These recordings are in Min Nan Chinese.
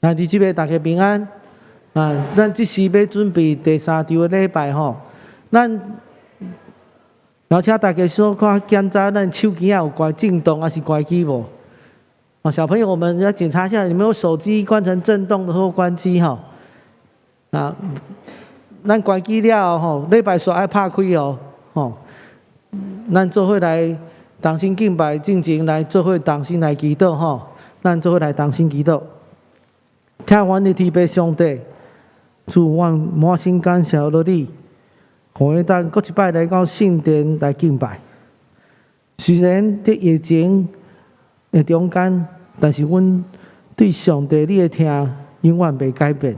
兄弟姊妹大家平安。啊，咱這時欲準備第三場的禮拜吼，咱邀請大家小可檢查咱手機仔有關震動抑是關機無？啊，小朋友，我們要檢查一下有沒有手機關成震動的或關機吼。啊，咱關機了後吼，禮拜煞愛拍開哦，吼。咱做伙來同心敬拜，進前來做伙同心來祈禱吼。咱做伙來同心祈禱。疼阮的天父上帝，主，阮滿心感謝落你，予阮當閣一擺來到聖殿來敬拜。雖然佇疫情的中間，但是阮對上帝你的疼永遠袂改變。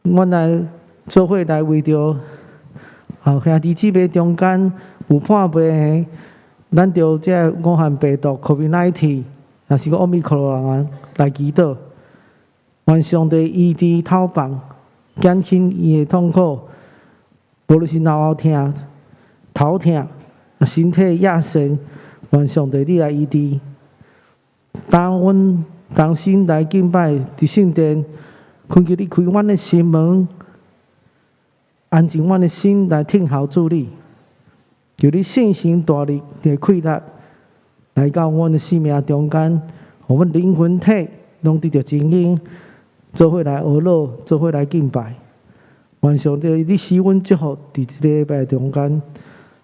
阮來做伙來為著啊兄弟姊妹中間有破病的，咱著這武漢病毒 COVID-19，抑是講奧密克戎來祈禱。願上帝醫治透放，減輕伊的痛苦。無論是腦後疼、頭疼、身體壓酸，願上帝你來醫治。當阮同心來敬拜佇聖殿，懇求你開阮的心門，安靜阮的心來聽候主你。求你聖神大力的氣力來到阮的生命中間，予阮靈魂體攏得著精英。做伙來學樂，做伙來敬拜。願上帝你賜阮祝福，佇這個禮拜中間，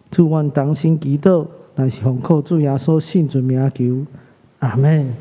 主阮同心祈禱，乃是奉靠主耶穌聖尊名求，阿門。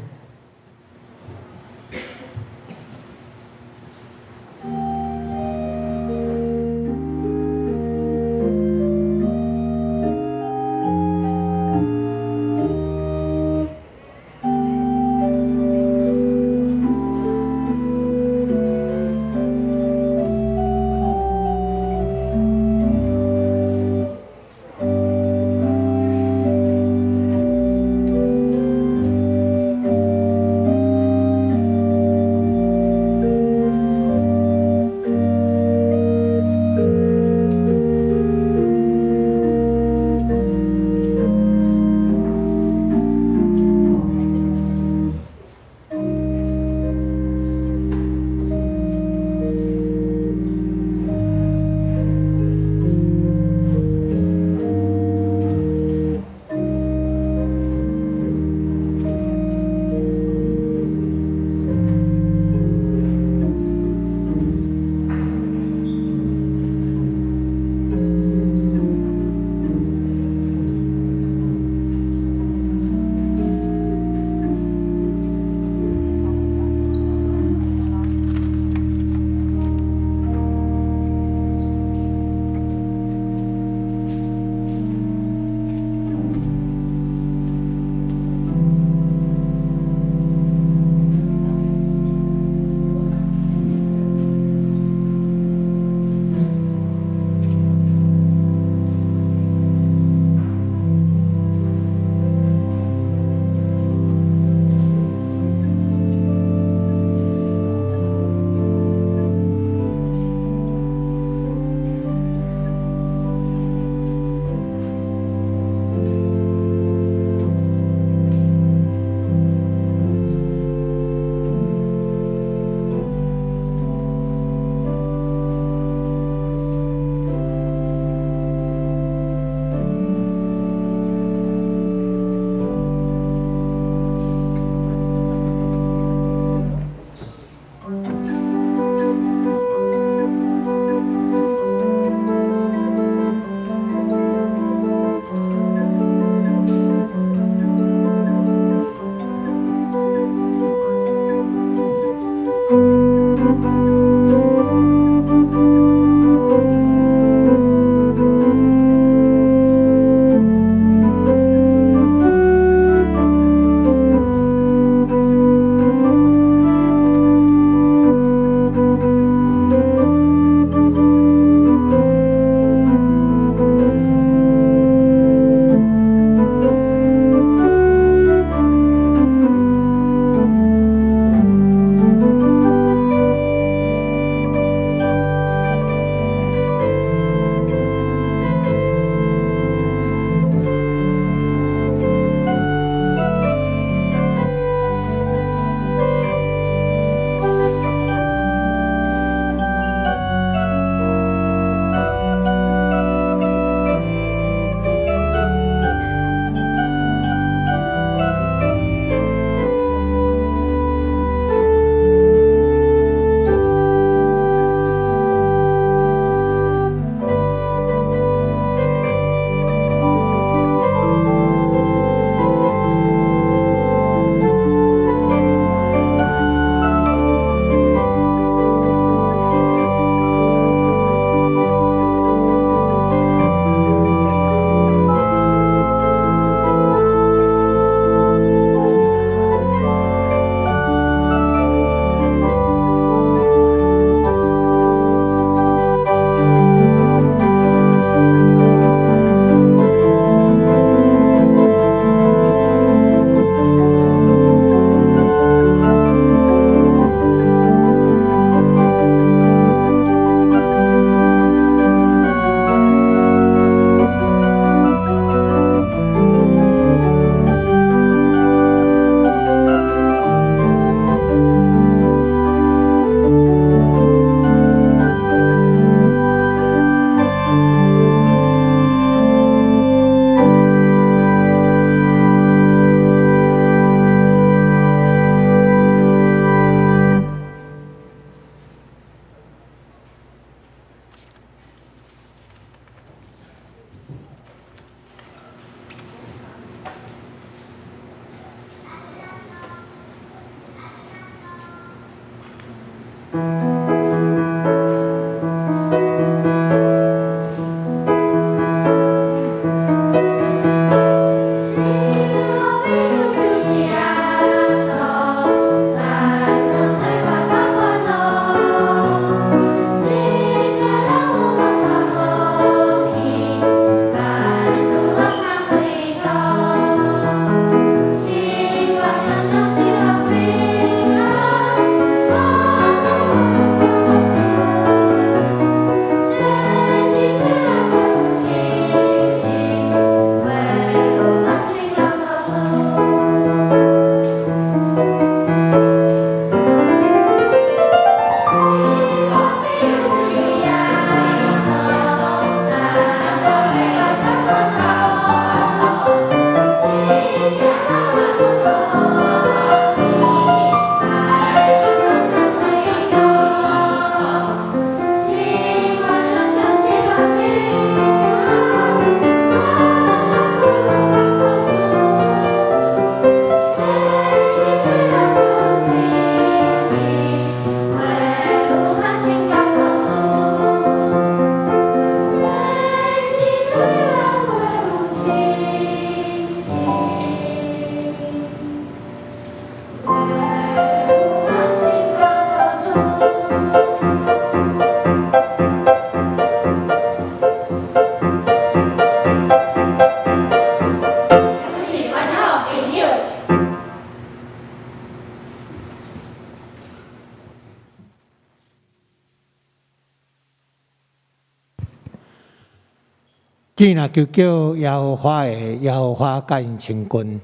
天若求叫耶和華的，耶和華佮𪜶親近，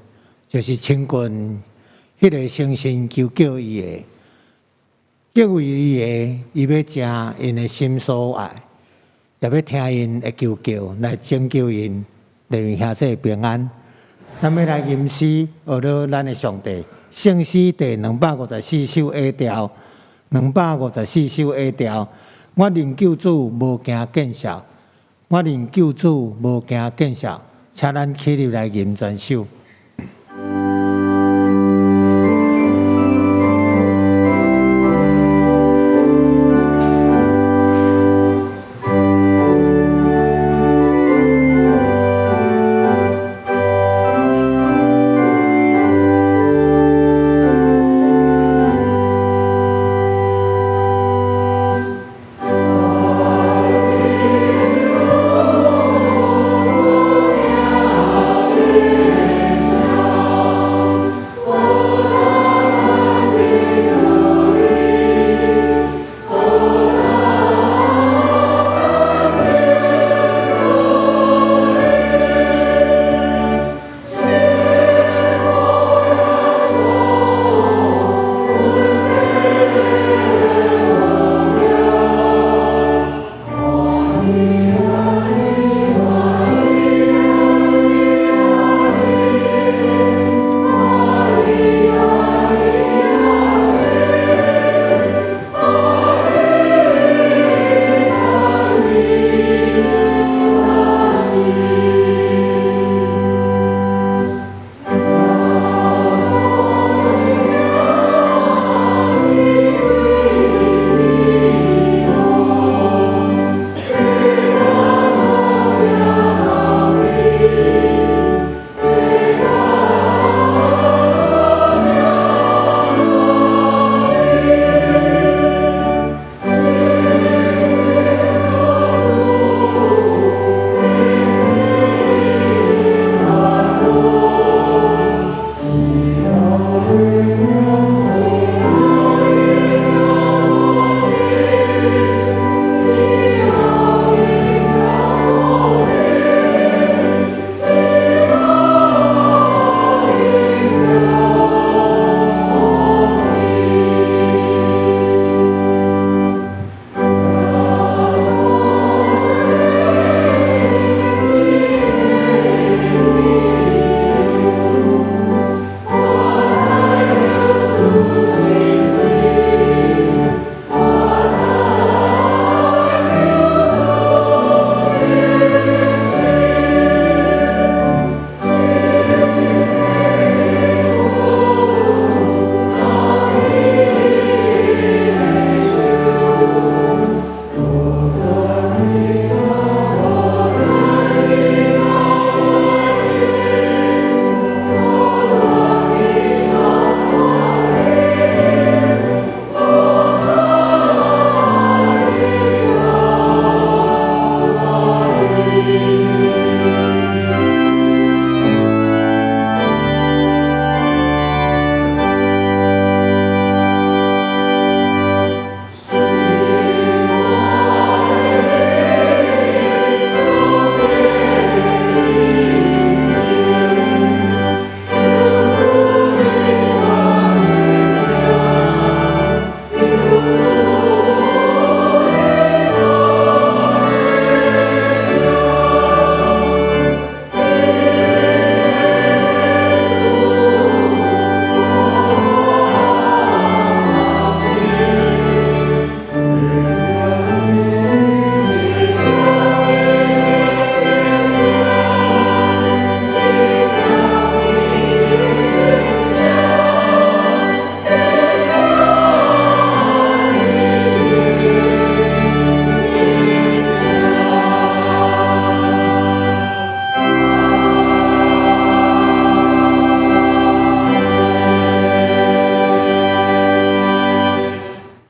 就是親近彼个誠心求叫伊的，敬畏伊的，伊欲成𪜶的心所愛，也欲聽𪜶的求叫來拯救𪜶，願兄弟平安。咱欲來吟詩，學著咱的上帝。聖詩第254首 A 調，254首 A 調。我認救主無驚見笑，我認救主無驚見笑，請咱起立來吟全首。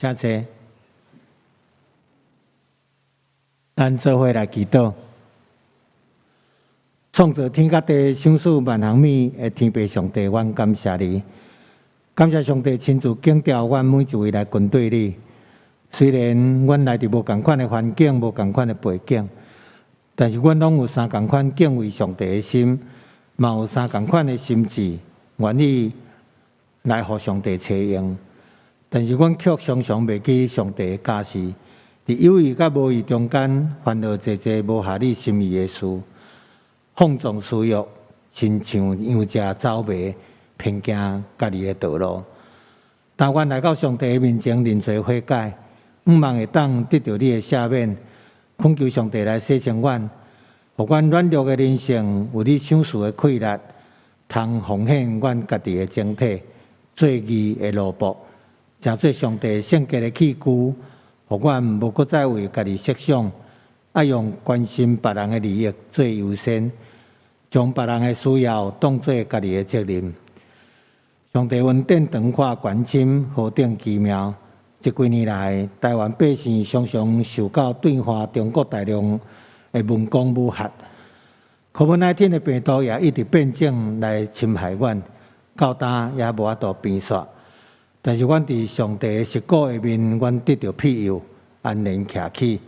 請坐，咱做伙來祈禱。創造天佮地、賞賜萬項物的天父上帝，阮感謝你，感謝上帝親自揀召阮每一位來跟隨你。雖然阮來佇無仝款的環境、無仝款的背景，但是阮攏有相仝款敬畏上帝的心，嘛有相仝款的心志，願意來予上帝採用。但是阮卻常常袂記上帝的教示，佇有意佮無意中間犯了濟濟無合你心意的事，放縱私欲，親像羊隻走迷，偏行家己的道路。但阮來到上帝的面前認罪悔改，向望會當得著你的赦免，懇求上帝來洗淨阮，予阮軟弱的靈性有你賞賜的氣力，通奉獻阮家己的整體，做義的奴僕，成做上帝聖潔的器具，予阮無閣再為家己設想，愛用關心別人的利益做優先，將別人的需要當做家己的責任。上帝恩典長闊懸深，何等奇妙！這幾年來，台灣百姓常常受到對岸中國大陸的文攻武嚇，COVID-19 的病毒也一直變種來侵害阮，到今也無法度平煞。但是阮佇上帝的實顧下面，阮得著庇佑，安然徛起，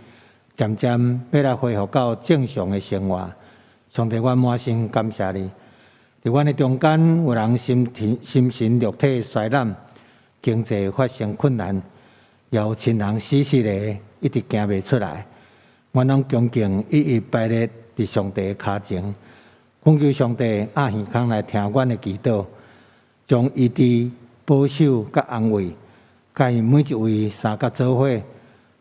漸漸欲來恢復到正常的生活。上帝，阮滿心感謝你。佇阮的中間，有人心體、心神肉體衰懶，經濟發生困難，也有親人死死的，一直行袂出來。阮攏恭敬一一擺列佇上帝的跤前，懇求上帝掩耳孔來聽阮的祈禱，將醫治、保守佮安慰，佮𪜶每一位相佮做伙，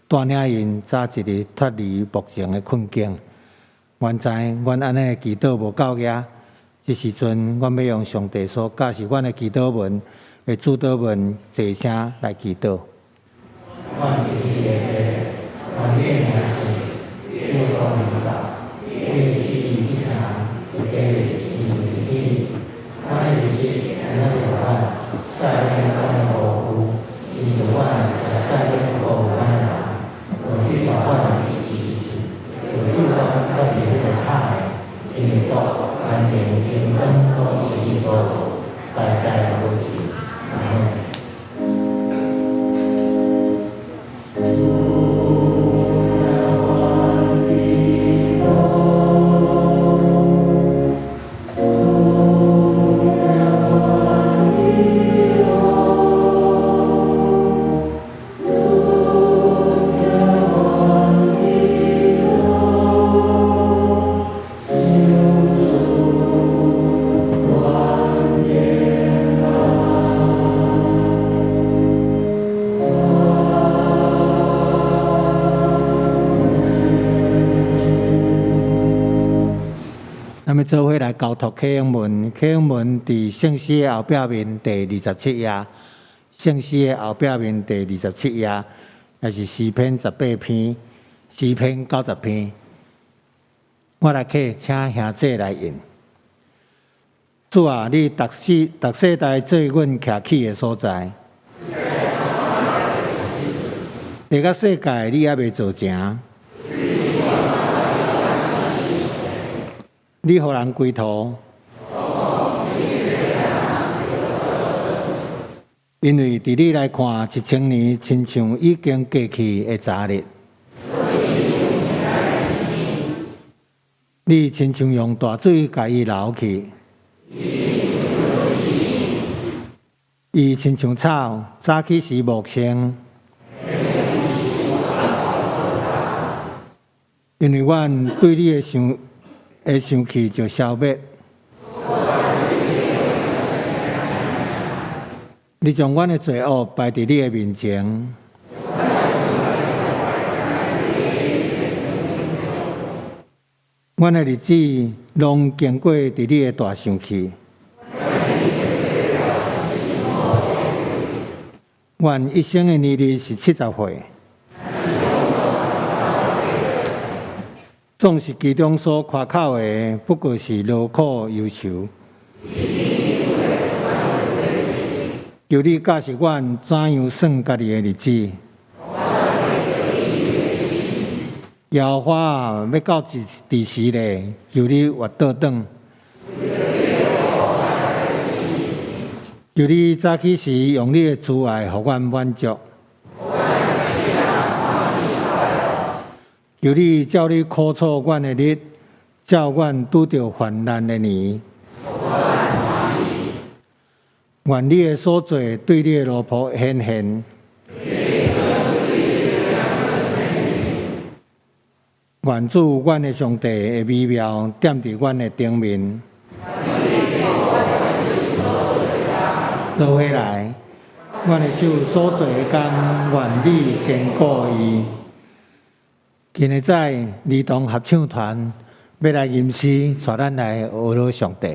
帶領𪜶早一日脫離目前的困境。阮知阮按呢的祈禱無夠額，這時陣，阮欲用上帝所教示阮的祈禱文的主禱文齊聲來祈禱。阮佇天的父，願你的名聖，你的國臨到，你的旨意執行，佇地親像佇天。阮的日食今仔日予阮，赦免阮的辜負，親像阮也赦免辜負阮的人。無去帶阮入試試，著救阮脫離彼个歹的，因為國、權柄、榮光攏是你所有，代代如是。阿們。咱欲做伙來交託啟應文，啟應文佇聖詩的後壁面第二十七頁，聖詩的後壁面第二十七頁，也是詩篇18篇，詩篇90篇。我來啟，請兄姊來引。主啊，你逐世逐世代做阮徛起的所在，地佮世界你猶未造成。你予人歸途，因為佇你來看，1000年親像已經過去的昨日。你親像用大水共伊流去，伊親像草，早起時茂盛。因為阮對你的想的生氣就消滅。你將阮的罪惡擺佇你的面前，阮的日子攏經過佇你的大生氣。阮一生的年日是70歲。總是其中所誇口的，不過是勞苦憂愁。求你教示阮怎樣算家己的日子。耶和華啊，欲到佇時咧？求你越倒轉。求你早起時用你的慈愛予阮滿足。求你照你苦楚阮的日，照阮拄著患難的年。願你的所做對你的奴僕顯現。願主阮的上帝的美妙踮佇阮的頂面。做伙來，阮的手所做的工，願你堅固伊。今日早兒童合唱團欲來吟詩，帶咱來學老上帝。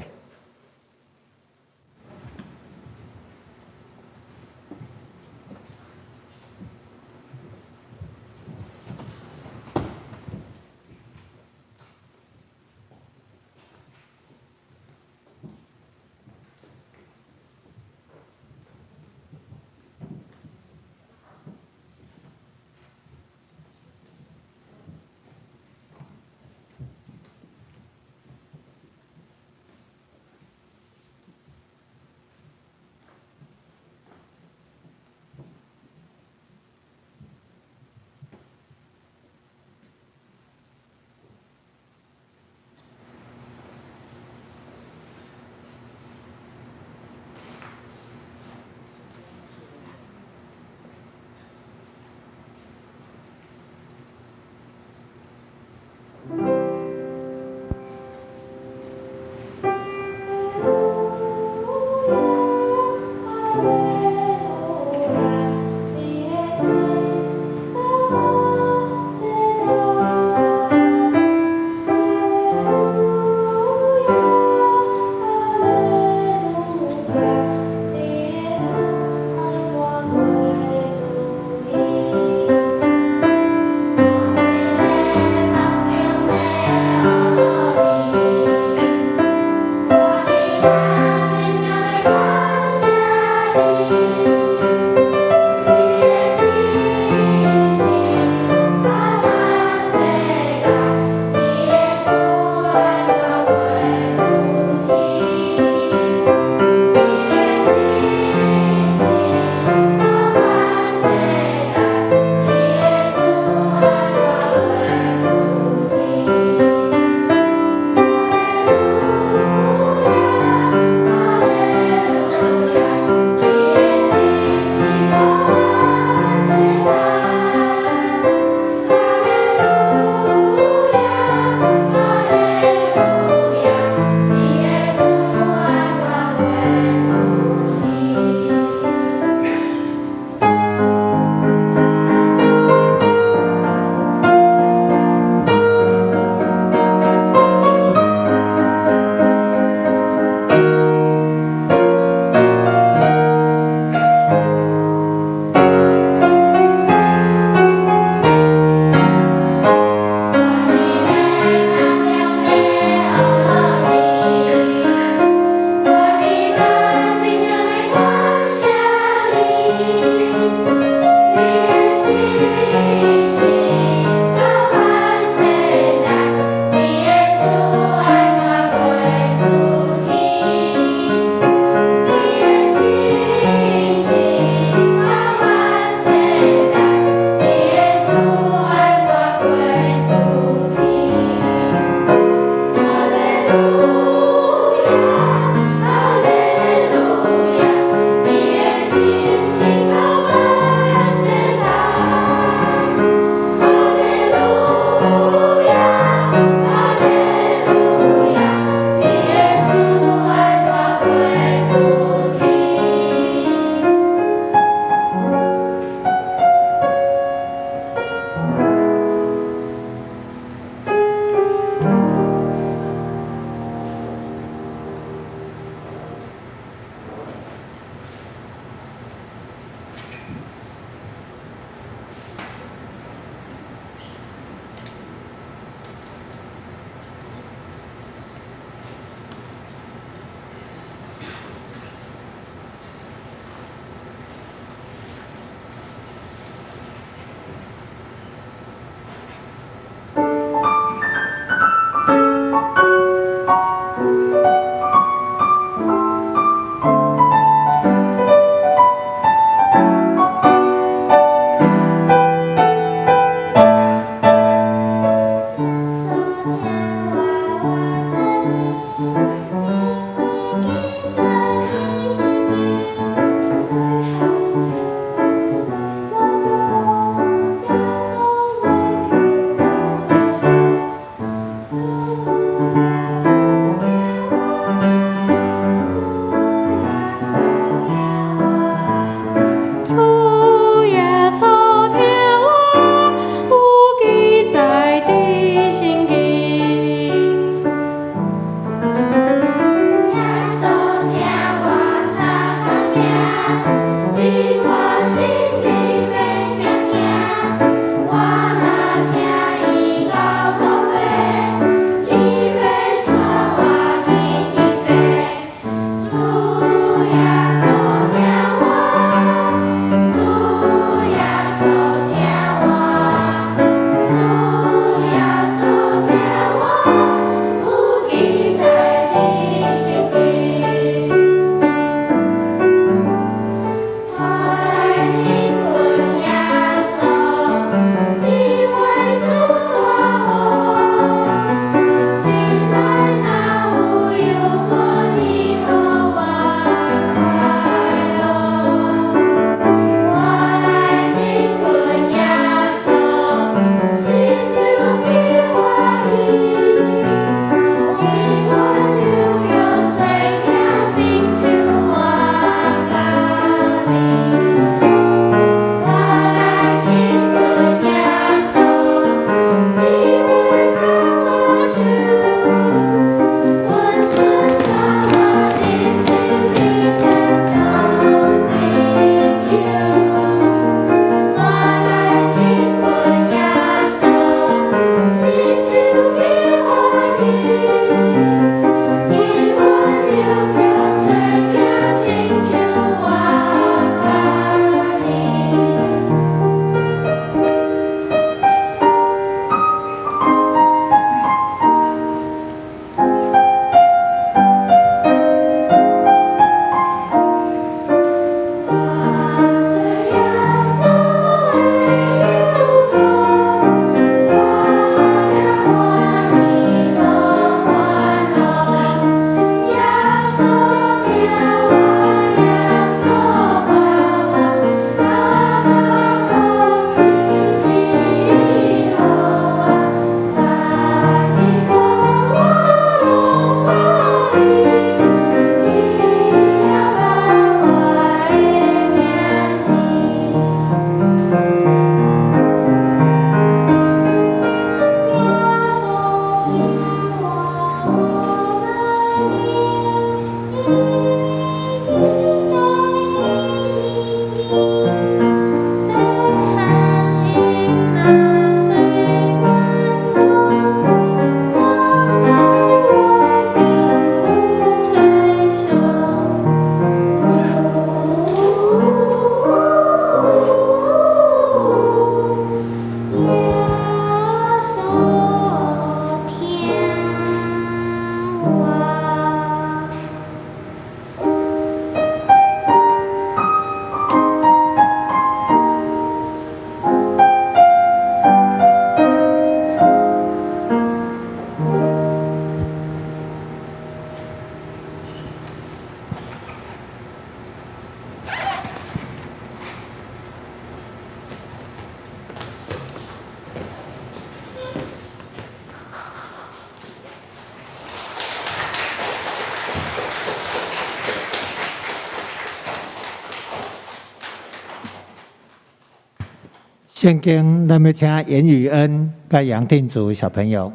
聖經，咱欲請嚴宇恩佮楊定祖小朋友。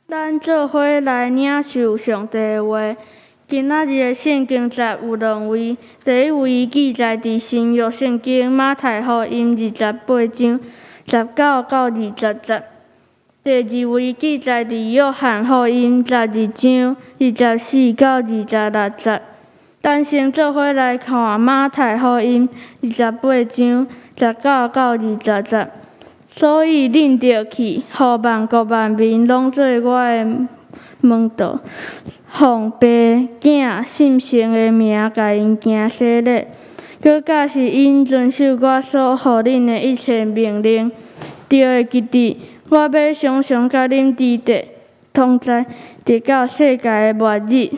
咱做伙來領受上帝的話。今仔日的聖經節有兩位，第一位記載佇新約聖經馬太福音28章19到20節，第二位記載佇約翰福音12章24到26節。咱先做伙來看馬太福音二十八章十九到二十節。所以恁著去，予萬國萬民攏做我的門徒，奉父、囝、聖神的名共𪜶行洗禮，閣教示𪜶遵守我所予恁的一切命令。著會記得，我欲常常佮恁佇咧同在，直到世界的末日。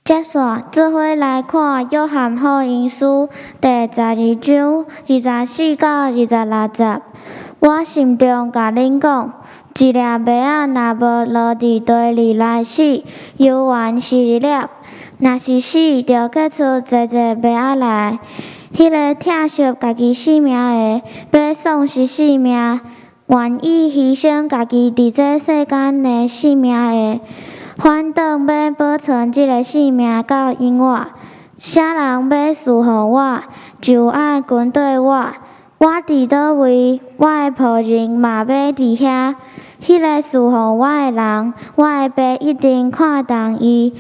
接續做伙來看《約翰福音書》第12章24到26節。我心中共恁講，一粒麥仔若無落佇地裡來死，猶原是一粒；若是死，就結出濟濟麥仔來。彼个疼惜家己性命的，欲喪失性命；願意犧牲家己佇這世間的性命的，反轉欲保存這个性命到永遠。啥人欲事奉我，就愛跟綴我。我佇佗位，我的僕人嘛欲佇遐。彼个事奉我的人，我的爸一定看重伊。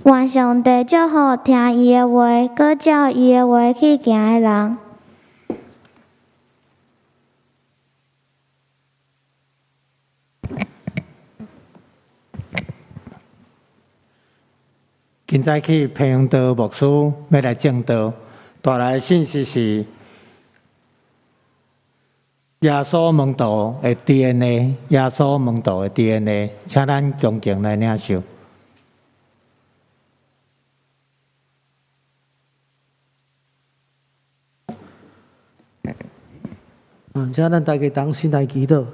願上帝祝福聽伊的話，閣照伊的話去行的人。今早起彭永道牧師欲來證道，帶來的信息是耶穌門徒的 DNA。耶穌門徒的 DNA，請咱恭敬來領受。請咱大家同心來祈禱。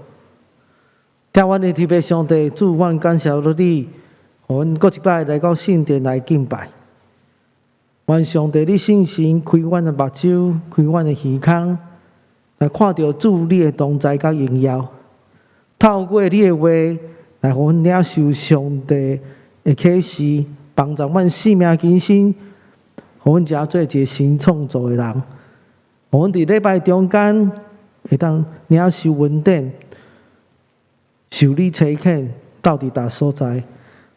疼阮的天父上帝，主，阮感謝你，予阮閣一擺來到聖殿來敬拜。願上帝你聖神開阮的目睭，開阮的耳孔，來看著主你的同在佮榮耀。透過你的話，來予阮領受上帝的啟示，幫助阮生命更新，予阮成做一个新創造的人。予阮佇禮拜中間會當領受恩典，受你差遣，鬥佇逐所在。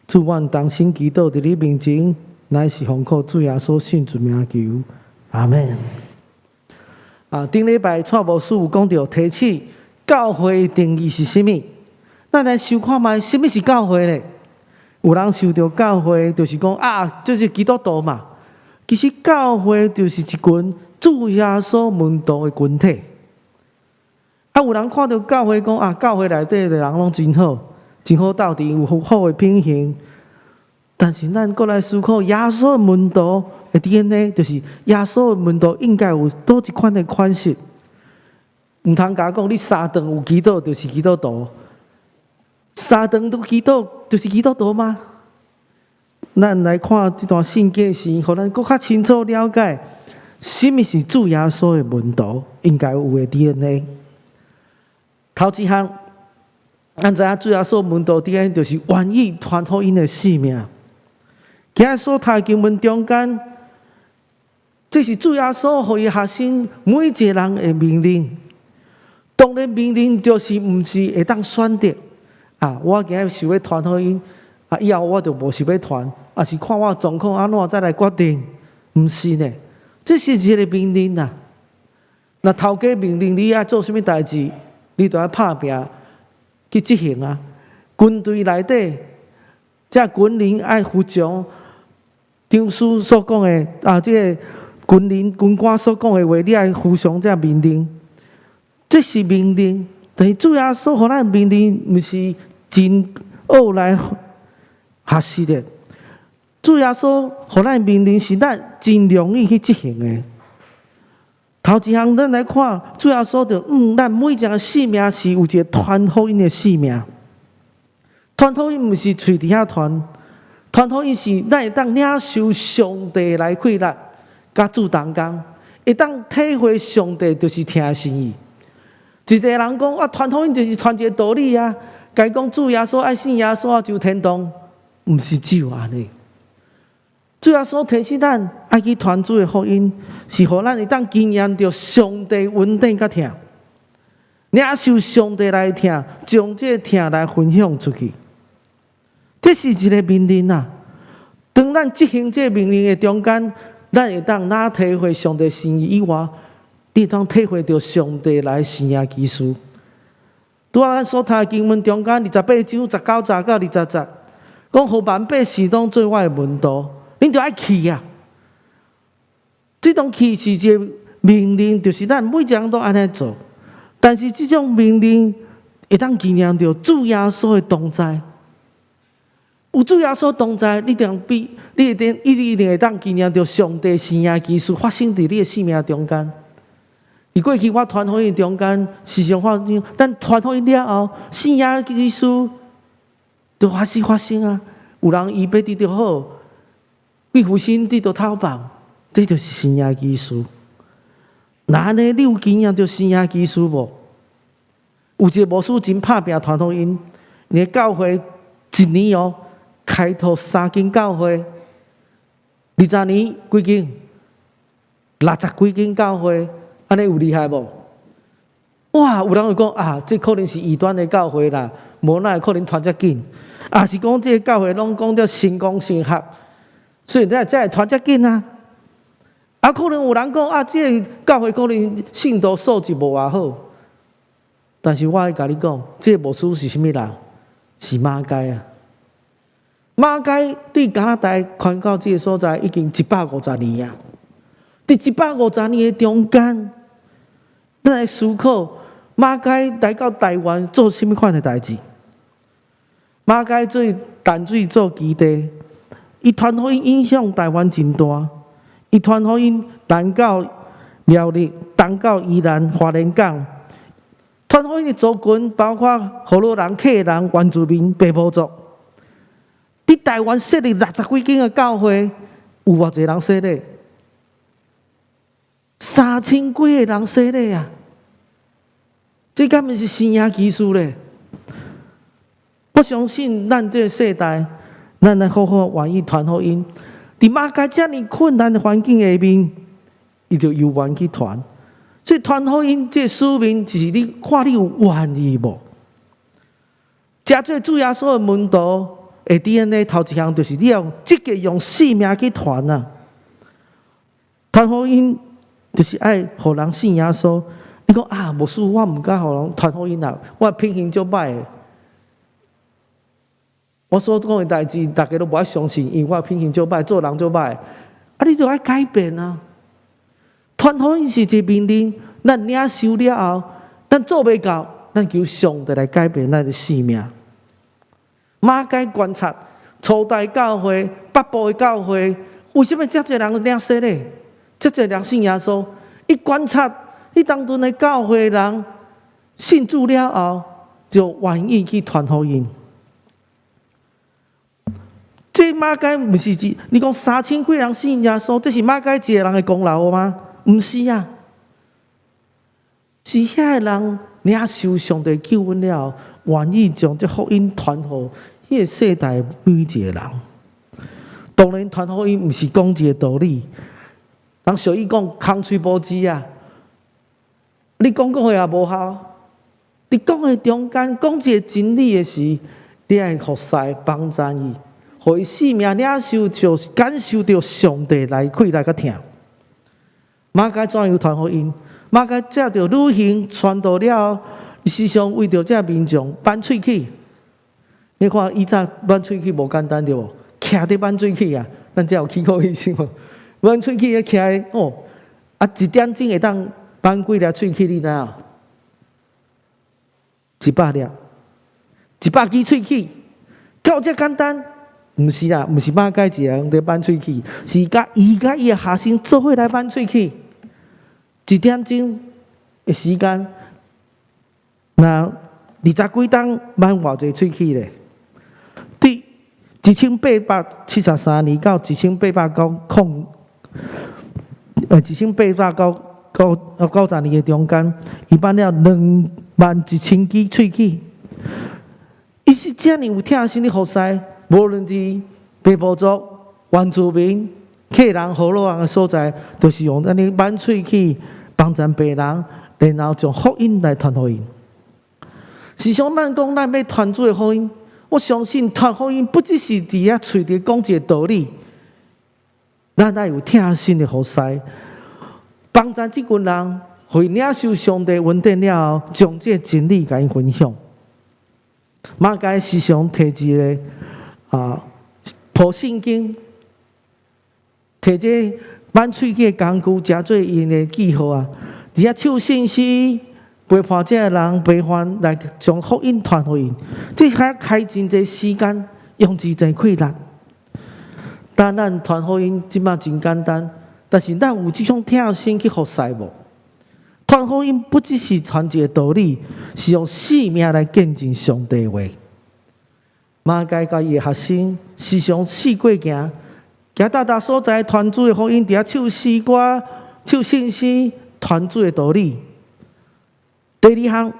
主，阮同心祈禱佇你面前，乃是奉靠主耶穌聖尊名求，阿們。頂禮拜蔡牧師有講著提醒教會的定義是啥物？咱來想看覓，啥物是教會咧？有人想著教會，就是講啊，這是基督徒嘛。其實教會就是一群主耶穌門徒的群體。有人看著教會講啊，教會內底的人攏真好，真好鬥陣，有好的品行。但是咱閣來思考，耶穌的門徒的 DNA，就是耶穌的門徒應該有佗一款的款式。毋通共講，你三頓有祈禱就是基督徒，三頓都祈禱就是基督徒嗎？咱來看這段聖經時，予咱閣較清楚了解，啥物是主耶穌的門徒應該有的 DNA。頭一項，咱知影主耶穌門徒 DNA 就是願意傳福音的使命。今日所讀的經文中間，這是主耶穌予伊學生每一个人的命令。當然，命令就是毋是會當選擇啊！我今日想欲傳福音，以後我就無想欲傳，抑是看我狀況按怎再來決定。毋是呢，這是一个命令啊！若頭家命令你愛做啥物代誌，你就愛拍拚去執行啊！軍隊內底，這軍人愛服從長司所講的啊，這个軍人軍官所講的話，你愛服從這命令。這是命令，但是主耶穌予咱命令，毋是真學來學習的。主耶穌予咱命令是咱真容易去執行的。頭一項，咱來看主耶穌就咱每一個性命是有一个傳福音的使命。傳福音毋是喙佇遐傳，傳福音是咱會當領受上帝來氣力，佮主同工，會當體會上帝就是疼的心意。一個人講啊，傳福音就是傳一個道理啊，共伊講主耶穌愛信耶穌啊，就天堂，毋是只有按呢。主耶穌提醒咱愛去傳主的福音，是予咱會當經驗著上帝恩典佮疼，領受上帝來疼，將這個疼來分享出去。這是一個命令啊！當咱執行這個命令的中間，咱會當若體會上帝心意以外，你會當體會著上帝來生的奇事。拄仔咱所讀的經文中間，28章19節到20節，講予萬百姓當做我的門徒，恁著愛去啊！這種去是一個命令，就是咱每一個人都按呢做。但是這種命令會當經驗著主耶穌的同在。有主耶穌同在，你定比你一定一定會當經驗著上帝生的奇事發生佇你的生命中間。佇過去我傳福音中間，時常發生，咱傳福音了後，生的奇事就開始發生啊！有人醫病得著好，鬼附身得著透放，這就是生的奇事。若按呢，你有經驗著生的奇事無？有一個牧師真拍拼傳福音，𪜶教會一年哦，開拓三間教會，20年幾間，60幾間教會，按呢有厲害無？哇！有人會講啊，這可能是異端的教會啦，無哪會可能傳遮緊？抑是講這个教會攏講著神功神學，所以才會傳遮緊啊？啊，可能有人講啊，這个教會可能信徒素質無偌好，但是我愛共你講，這个牧師是啥物人？是馬偕啊！馬偕對加拿大傳到這个所在已經150年啊！佇150年的中間，咱來思考馬偕來到台灣做啥物款的代誌？馬偕做淡水做基地，伊傳福音影響台灣真大，伊傳福音南到苗栗，東到宜蘭花蓮港，傳福音的族群包括河洛人、客人、原住民、平埔族。佇台灣設立60幾間的教會，有偌濟人洗禮？3000幾個人洗禮啊！這敢毋是生的奇事咧？我相信咱這个世代，咱來好好願意傳福音。佇馬偕遮爾困難的環境下面，伊就猶原去傳。所以傳福音這个使命，就是你看你有願意無？成做主耶穌的門徒的 DNA 頭一項就是你要積極用性命去傳啊！傳福音就是愛予人信耶穌。你講啊，牧師，我毋敢予人傳福音啦，我品行足歹的。我所講的代誌，大家攏無愛相信，因為我品行足歹，做人足歹。啊，你就愛改變啊！傳福音是一個命令，咱領受了後，咱做袂到，咱求上帝來改變咱的性命。馬偕觀察初代教會、北部的教會，為啥物遮濟人領洗禮？遮濟人信耶穌？伊觀察，彼當陣的教會人信主了後，就願意去傳福音。這馬偕毋是一，你講3000幾人信耶穌，這是馬偕一個人的功勞嗎？毋是啊，是遐个人領受上帝救恩了後，願意將這福音傳予彼个世代每一個人。當然，傳福音毋是講一個道理，人俗語講空喙無舌啊，你講講話也無效。佇講的中間講一個真理的時，你愛服侍幫贊伊，予伊性命領受，就是感受著上帝來氣力佮疼。馬偕怎樣傳福音？馬偕藉著旅行傳道了後，伊時常為著這民眾扳喙齒。你看以早扳喙齒無簡單對無？徛佇扳喙齒啊，咱遮有齒科醫生無？扳喙齒徛哦，啊一點鐘會當扳幾粒喙齒，你知影？100粒，100支喙齒，夠遮簡單？毋是啦，毋是馬偕一個人佇扳喙齒，是佮伊佮伊的學生做伙來扳喙齒。一點鐘的時間，若20幾冬扳偌濟喙齒咧？ 1873年到一千八百九空，一千八百九九九十年的中間，伊挽了21,000支喙齒。伊是遮爾有疼心的服侍，無論是平埔族、原住民、客人、河洛人的所在，都是用按呢挽喙齒幫助病人，然後將福音來傳予𪜶。時常咱講咱欲傳主的福音，我相信傳福音不只是佇遐喙佇講一個道理，咱愛有疼心的服侍，幫助這群人會領受上帝恩典了後，將這個真理共𪜶分享。馬偕時常提一个破聖經，提這挽喙齒的工具，成做𪜶的記號啊！佇遐唱聖詩，陪伴這个人陪伴來將福音傳予𪜶，這較開真濟時間，用真濟氣力。當咱傳福音這馬真簡單，但是咱有這種疼心去服侍無？傳福音不只是傳一個道理，是用生命來見證上帝話。馬偕佮伊的學生時常四界行，行逐逐所在傳主的福音，佇遐唱詩歌、唱聖詩、傳主的道理。第二項，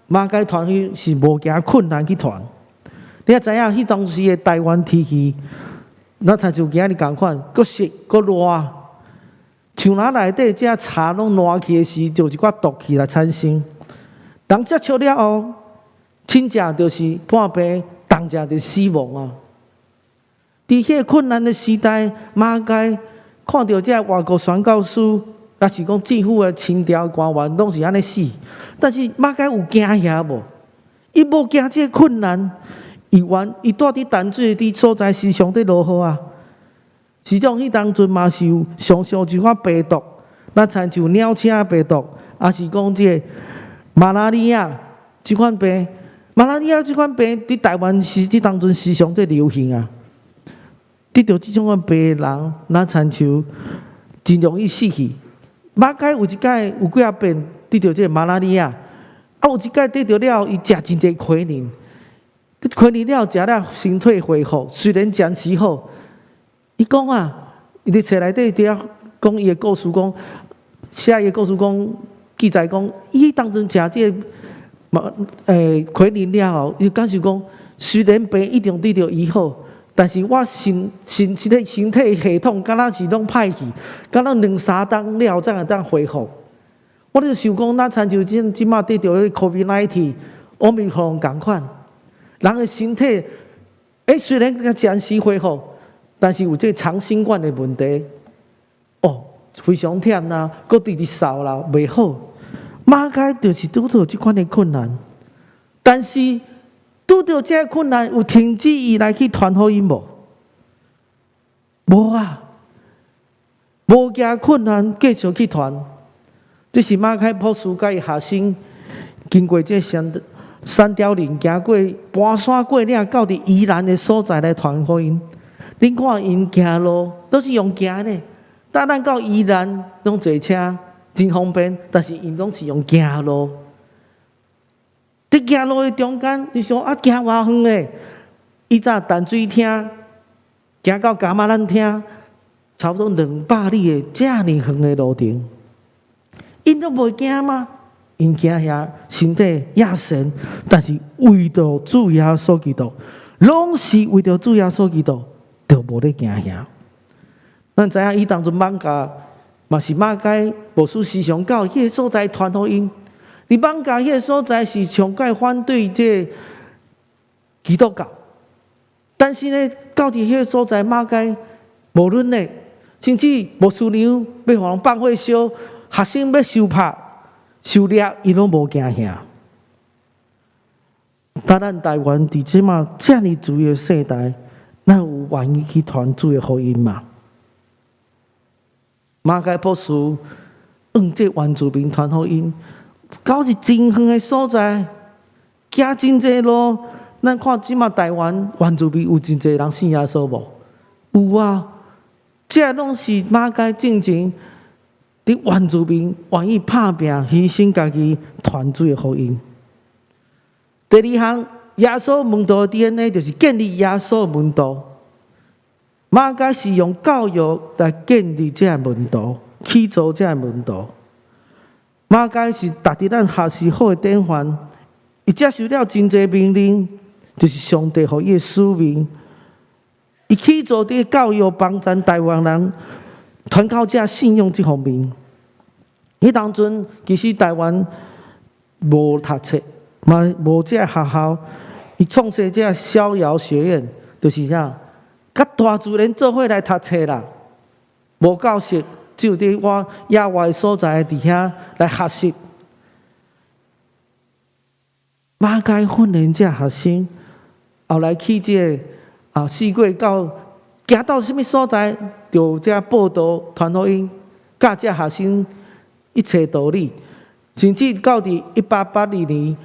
馬偕傳福音是無驚困難去傳。你也知影，彼當時的台灣天氣，若親像今仔日仝款，閣濕閣熱。樹林內底這柴攏爛去的時，就有一寡毒氣來產生。人接觸了後，輕者就是破病，重者就死亡啊！佇彼個困難的時代，馬偕看著這外國宣教師，抑是講政府的清朝官員，攏是按呢死。但是馬偕有驚嚇無？伊無驚這個困難，伊願伊蹛佇淡水佇所在時常佇落雨啊。時陣彼當陣嘛是有常常一款病毒，咱親像鳥車病毒，抑是講這個馬拉利亞這款病，馬拉利亞這款病佇台灣時這當陣時常在流行啊。得著這種款病的人，若親像真容易死去。馬偕有一擺有幾仔遍得著這個馬拉利亞，啊有一擺得著了後，伊食真濟奎寧，奎寧了後食了身體恢復，雖然暫時好。伊講啊，伊佇冊內底佇遐講伊的故事，講寫伊的故事，講記載講，伊當陣食這個馬奎寧了後，伊感受講，雖然病已經得著醫好，但是我身身身體身體系統敢若是攏歹去，敢若兩三冬了後才會當恢復。我就想講，若親像這這馬得著彼個 COVID-19，奧密克戎仝款，人的身體，雖然暫時恢復，但是有這個長新冠的問題，哦，非常忝啦，閣直直嗽啦，袂好。馬偕就是拄著這款的困難，但是拄著這個困難，有停止伊來去傳福音無？無啊，無驚困難，繼續去傳。這是馬偕博士佮伊學生經過這山山貂嶺，行過跋山過嶺，到佇宜蘭的所在來傳福音。恁看𪜶行路都是用行的，但咱到宜蘭攏坐車真方便，但是𪜶攏是用行路。佇行路的中間，你說啊，行偌遠的？以早淡水廳行到噶瑪蘭廳，差不多200里的遮爾遠的路程，𪜶都袂驚嗎？𪜶驚嚇身體也神，但是為著主耶穌基督，攏是為著主耶穌基督，就無咧驚嚇。咱知影伊當陣艋舺嘛是馬偕牧師時常到彼個所在傳福音。佇艋舺彼個所在是上蓋反對這個基督教，但是呢，到佇彼個所在馬偕無論呢，甚至牧師娘欲予人放火燒，學生欲受拍受掠，伊攏無驚嚇。但咱台灣佇這馬遮爾自由的世代，咱有願意去傳主的福音嗎？馬偕博士往這原住民傳福音，到是真遠的所在，行真濟路。咱看這馬台灣原住民有真濟人信耶穌無？有啊，這攏是馬偕進前佇原住民願意拍拚犧牲家己傳主的福音。第二項，耶穌門徒的 DNA 就是建立耶穌門徒。馬偕是用教育來建立這个門徒，起造這个門徒。馬偕是值得咱學習好的典範。伊接受了真濟命令，就是上帝予伊的使命。伊起造佇教育幫助台灣人傳教者信仰這方面。彼當陣其實台灣無讀冊，嘛無這个學校。伊創設這个逍遙學院，就是啥？佮大自然做伙來讀冊啦，無教室，只有佇我野外的所在佇遐來學習。馬偕訓練這學生，後來去這个四界到行到啥物所在，就這報道傳福音，教這學生一切道理。甚至到佇1882年，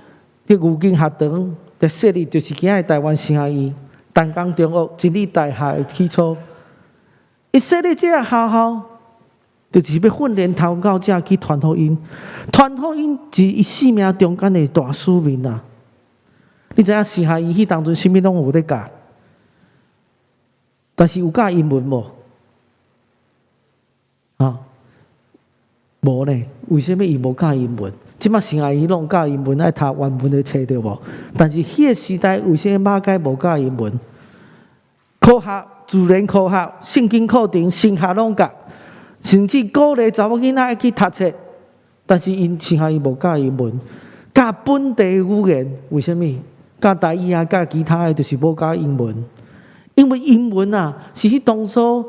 佇牛津學堂的設立，就是今仔日台灣神學院、淡江中學、真理大學的起初。伊設立這個學校，就是欲訓練傳教者去傳福音。傳福音是伊生命中間的大使命啊！你知影神學院彼當陣啥物攏有咧教，但是有教英文無？啊，無呢？為啥物伊無教英文？這馬神學院攏教英文，愛讀原文的冊對無？但是彼個時代為啥物馬偕無教英文？科學、自然科學、聖經課程、神學攏教，甚至鼓勵查某囡仔愛去讀冊，但是𪜶神學院無教英文，教本地語言。為啥物？教台語啊，教其他的，就是無教英文。因為英文啊，是彼當初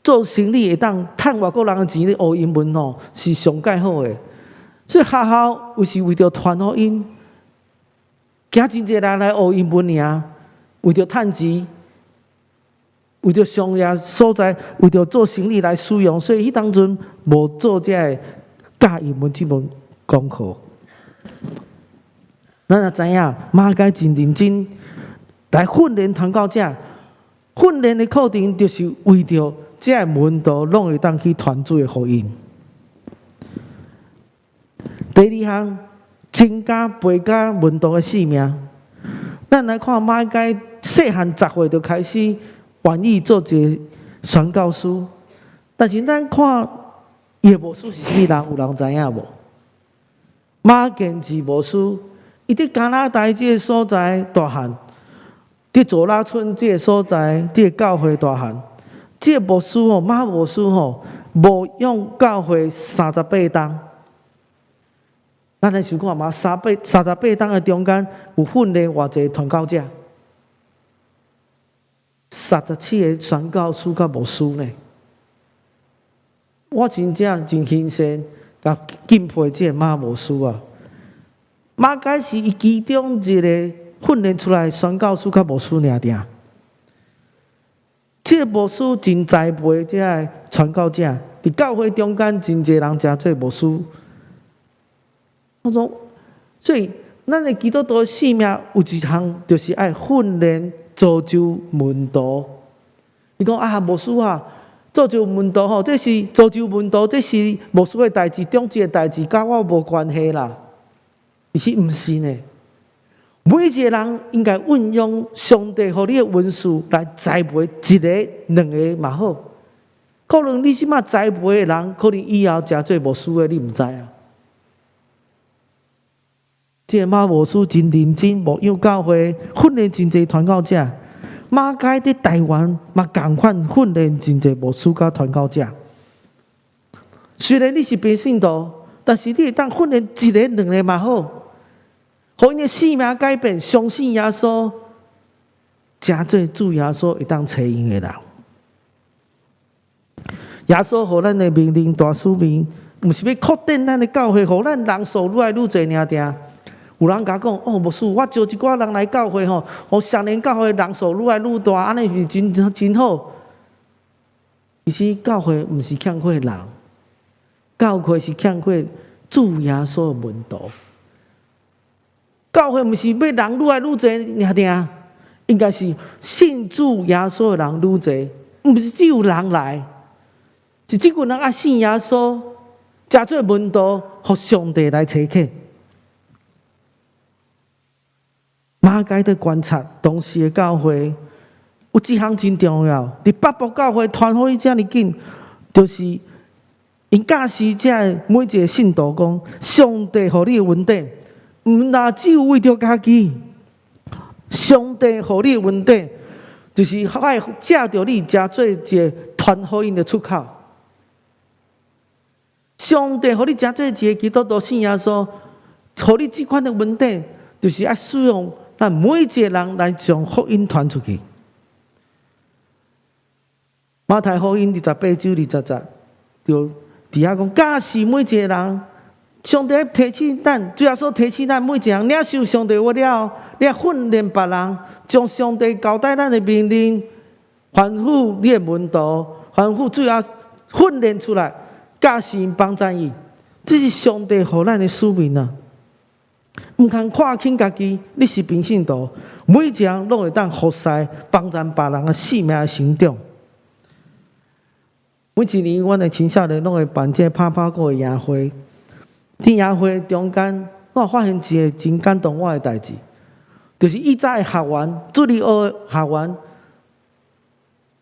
做生意會當趁外國人的錢咧學英文吼，是上蓋好的。所以學校有是為著傳福音，驚真濟人來學英文爾，為著趁錢，為著商業所在，為著做生意來使用，所以彼當陣無做這个教英文這門功課。咱也知影，馬偕真認真來訓練傳教者，訓練的課程就是為著這个門徒攏會當去傳主的福音。第二項，增加培加門徒的使命。咱來看馬偕細漢10歲就開始願意做一个宣教師，但是咱看伊的牧師是啥物人，有人知影無？馬建志牧師，伊佇加拿大這个所在大漢，佇左拉村這个所在，這个教會大漢，這个牧師吼，馬牧師吼，牧養教會38冬。咱來想看嘛，38冬的中間有訓練偌濟傳教者？37個宣教師佮牧師呢？我真正真欣羨，佮敬佩這個馬牧師啊！馬偕是伊其中一個訓練出來宣教師佮牧師爾定。這個牧師真栽培這个傳教者，佇教會中間真濟人成做牧師。我講，所以咱的基督徒使命有一項，就是愛訓練造就門徒。你講啊，牧師啊，造就門徒吼，這是造就門徒，這是牧師的代誌，長執的代誌，佮我無關係啦。其實毋是呢，每一個人應該運用上帝予你的恩賜來栽培一個、兩個嘛好。可能你這馬栽培的人，可能以後成做牧師的，你毋知啊。這個馬牧師真認真牧養教會，訓練真濟傳教者。馬偕佇台灣嘛仝款訓練真濟牧師佮傳教者。雖然你是平信徒，但是你會當訓練一个、兩個嘛好，予𪜶的生命改變，相信耶穌，成做主耶穌會當揣用的人。耶穌予咱的命令大使命，毋是欲擴展咱的教會，予咱人數愈來愈濟爾定。有人共我講，哦，牧師，我招一寡人來教會吼，予雙連教會人數愈來愈大，按呢是真真好。其實教會毋是欠缺人，教會是欠缺主耶穌的門徒。教會毋是欲人愈來愈濟爾定，應該是信主耶穌的人愈濟，毋是只有人來，是這群人愛信耶穌，成做門徒，予上帝來差遣。馬偕佇觀察當時的教會，有有一項真重要，佇北部教會傳福音遮爾緊，就是𪜶教示這每一個信徒講，上帝予你的恩典，毋但只有為著家己，上帝予你的恩典，就是愛藉著你，成做一個傳福音的出口。上帝予你成做一個基督徒信耶穌，予你這款的恩典，就是愛使用咱每一個人來將福音傳出去。馬太福音28章20節，就佇遐講，教示每一個人，上帝提醒咱，主耶穌提醒咱每一個人領受上帝話了後，你愛訓練別人，將上帝交代咱的命令，吩咐你的門徒，吩咐主要訓練出來，教示𪜶幫贊伊，這是上帝予咱的使命啊！毋通看輕家己，你是平信徒，每一個人攏會當服侍幫贊別人的生命的成長。每一年，阮的青少年攏會辦這個拍拍鼓的營會。佇營會中間，我發現一個真感動我的代誌，就是以早的學員，主日學學員，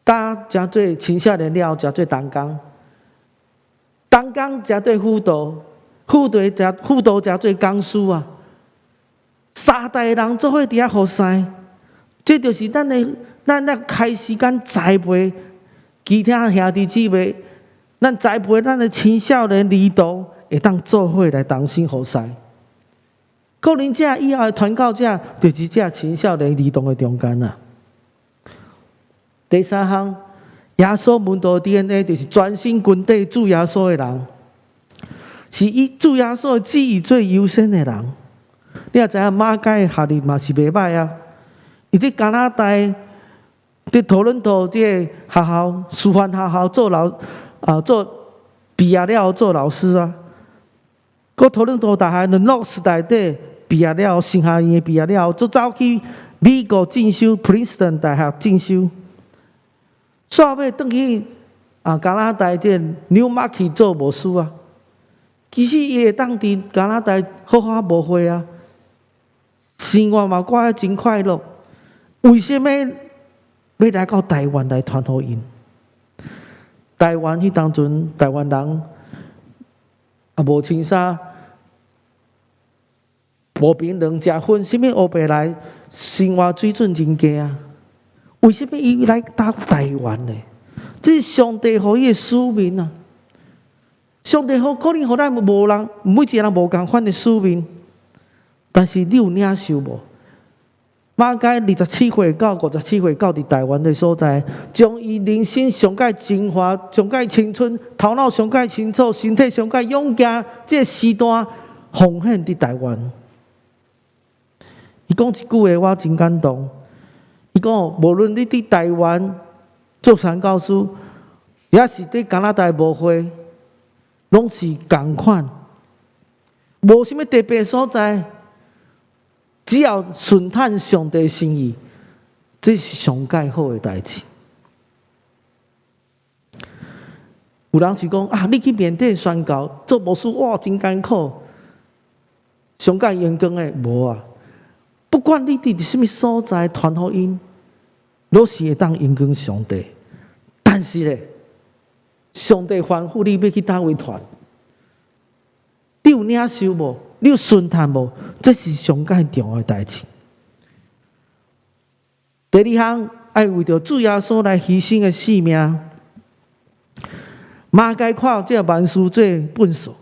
當成做青少年了後，成做同工，同工成做輔導，輔導成輔導成做講師啊。三代人做伙佇遐服侍，這就是咱的咱咧開時間栽培其他兄弟姊妹，咱栽培咱的青少年兒童會當做伙來同心服侍。可能這以後的傳教者，就是這青少年兒童的中間啊。第三項，耶穌門徒 DNA 就是專心跟綴主耶穌的人，是以主耶穌的旨意做優先的人。你也知影馬偕的學歷嘛是袂䆀啊，伊佇加拿大，佇多倫多這個學校師範學校做老啊做畢業了後做老師啊，閣多倫多大學的 Lennox 內底畢業了後，神學院畢業了後，就走去美國進修，Princeton 大學進修，煞尾轉去啊加拿大這個 Newmarket 做牧師啊。其實伊會當佇加拿大好好牧會啊，生活嘛過得真快樂。為啥物欲來到台灣來傳福音？台灣彼當陣，台灣人也無穿衫，無平兩食薰，啥物烏白來，生活水準真低啊！為啥物伊來到台灣呢？這是上帝予伊的使命啊！上帝予可能予咱無人，每一個人無仝款的使命，但是你有領受無？馬偕27歲到57歲，到佇台灣的所在，將伊人生上蓋精華、上蓋青春、頭腦上蓋清楚、身體上蓋勇健，這個時段奉獻佇台灣。伊講一句話，我真感動。伊講，無論你佇台灣做傳教士，抑是佇加拿大牧會，攏是仝款，無啥物特別所在。只要順趁上帝心意，這是上蓋好的代誌。有人是講啊，你去緬甸宣教做牧師，哇，真艱苦。上蓋榮光的無啊！不管你佇啥物所在傳福音，攏是會當榮光上帝。但是咧，上帝吩咐你欲去佗位傳，你有領受無？你有順趁無？這是上蓋重要的代誌。第二項，愛為著主耶穌來犧牲的性命。馬偕看這個萬事做糞掃，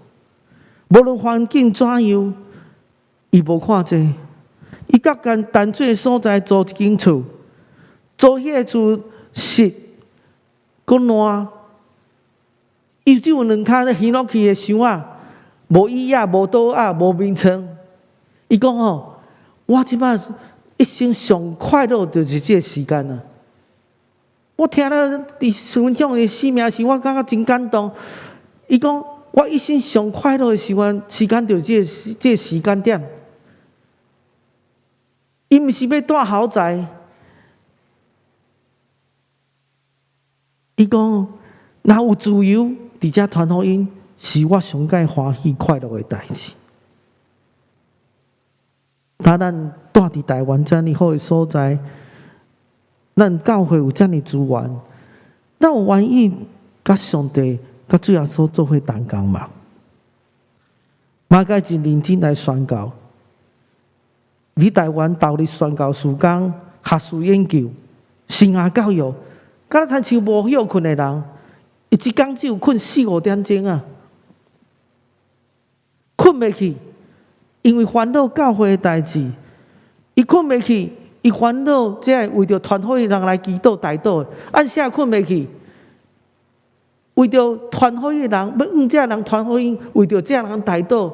無論環境怎樣，伊無看這個，伊佮干單做所在租一間厝，租彼個厝濕，閣爛，伊只有兩跤咧掀落去的箱仔。無椅仔，無桌仔，無眠床。伊講吼，我這擺一生上快樂就是這個時間啊！我聽了伊分享伊生命時，我感覺真感動。伊講，我一生上快樂的時間，時間就是這個這個時間點。伊毋是欲住豪宅，伊講，若有自由，佇遮傳福音。是我上蓋歡喜快樂的代誌。當咱住佇台灣遮爾好的所在，咱教會有遮爾資源，咱有願意佮上帝、佮主耶穌做伙同工嗎？馬偕真認真來宣教，佇台灣投入宣教事工、學術研究、生涯教育，敢若親像無歇睏的人，伊一工只有睏四五點鐘啊，睏袂去，因為煩惱教會的代誌，伊睏袂去，伊煩惱這個為著傳福音人來祈禱代禱，暗時睏袂去，為著傳福音的人，欲向這人傳福音，為著這人代禱，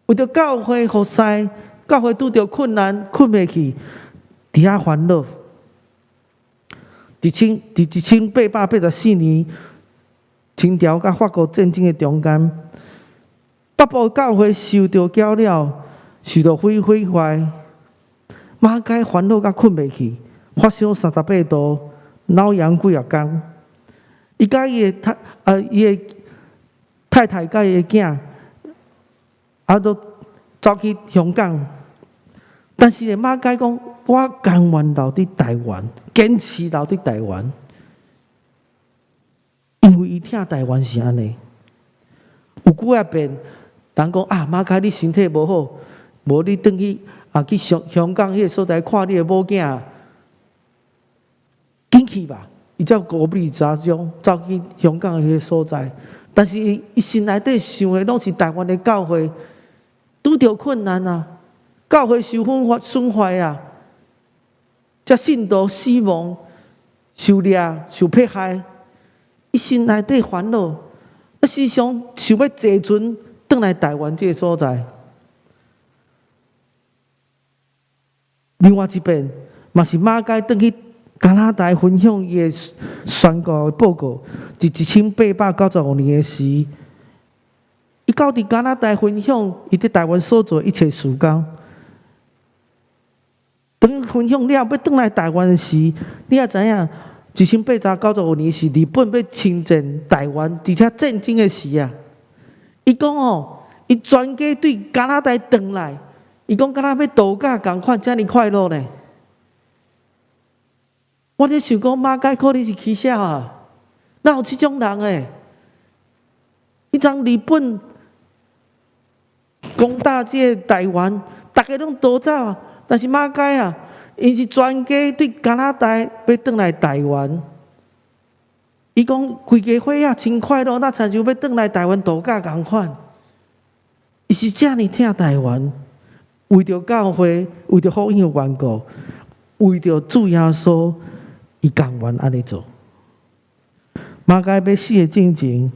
為著教會服侍，教會拄著困難，睏袂去，佇遐煩惱。佇1884年，清朝佮法國戰爭的中間，北部教會受著攪擾，受著毀壞，馬偕煩惱甲睏袂去，發燒38度，腦炎幾若工。伊佮伊的太太佮伊的囝，啊，都走去香港。但是呢，馬偕講，我甘願留佇台灣，堅持留佇台灣，因為伊疼台灣是按呢。有幾仔遍，人講啊，馬偕你身體無好，無你轉去啊去香港彼个所在看你的某囝，緊去吧。伊才孤立查種走去香港彼个所在，但是伊伊心內底想的攏是台灣的教會拄著困難啊，教會受損壞損壞啊，這信徒死亡、受掠、受迫害，伊心內底煩惱，啊，時常想欲坐船轉來台灣這个所在。另外一遍，嘛是馬偕轉去加拿大分享伊的宣教的報告，佇1895年的時，伊到佇加拿大分享伊佇台灣所做一切事工。當分享了欲轉來台灣的時，你也知影，1895年是日本欲侵佔台灣，而且戰爭的時啊。伊講哦，伊全家對加拿大轉來，伊講敢若欲度假仝款，遮爾快樂呢。我咧想講，馬偕可能是起痟啊，哪有這種人的？彼陣日本攻打這個台灣，逐家攏逃走啊。但是馬偕啊，𪜶是全家對加拿大欲轉來台灣。伊講規家伙仔真快樂，若親像欲轉來台灣度假仝款。伊是遮爾疼台灣，為著教會，為著福音的緣故，為著主耶穌。伊甘願按呢做。馬偕欲死的進前，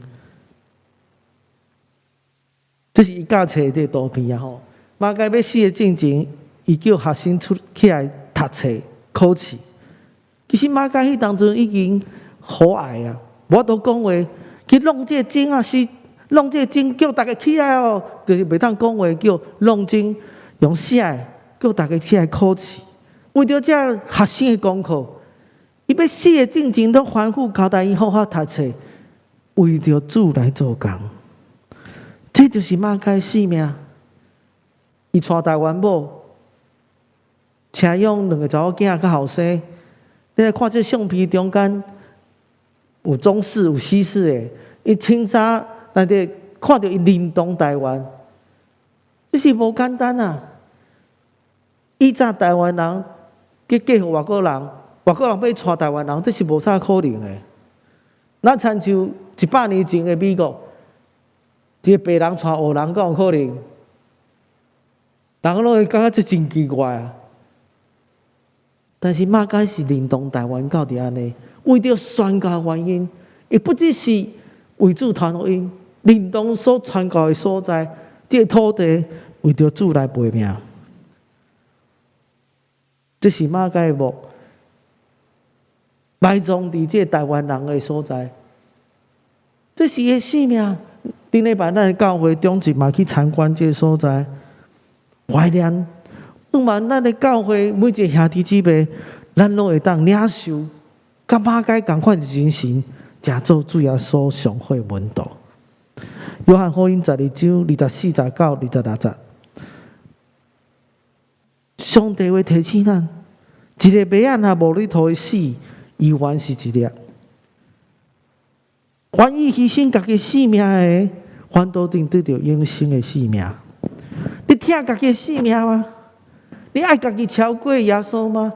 這是伊教冊的這個圖片啊吼。馬偕欲死的進前，伊叫學生出起來讀冊考試。其實馬偕彼當陣已經喉癌啊，無法度講話，去弄這個鐘啊，是弄這個鐘叫逐家起來哦，就是袂當講話，叫弄鐘用寫的，叫逐家起來考試。為著這學生的功課。伊欲死的進前，都吩咐交代𪜶好好讀冊，為著主來做工。這就是馬偕性命。伊娶台灣某，請養兩個查某囝佮後生。你來看這相片中間，有中式有西式的。伊穿衫，咱佇看著伊認同台灣，這是無簡單啊！以前台灣人去嫁予外國人。外國人欲娶台灣人，這是無啥可能的。咱親像100年前的美國，一個白人娶黑人，敢有可能？人攏會感覺這真奇怪啊！但是馬偕是認同台灣到佇按呢，為著宣教原因，伊不只是為主傳福音，認同所傳教的所在，這個土地為著主來賣命。這是馬偕的墓。埋葬佇這個台灣人的所在，這是伊的性命。頂禮拜咱的教會長執嘛去參觀這個所在，懷念。向望咱的教會每一個兄弟姊妹，咱攏會當領受，佮馬偕仝款的精神，成做主耶穌上好的門徒。約翰福音12章24節到26節，上帝會提醒咱，一个麥仔若無佇土裡死，猶原是一粒。願意犧牲家己性命的，反倒定得著永生的性命。你疼家己的性命嗎？你愛家己超過耶穌嗎？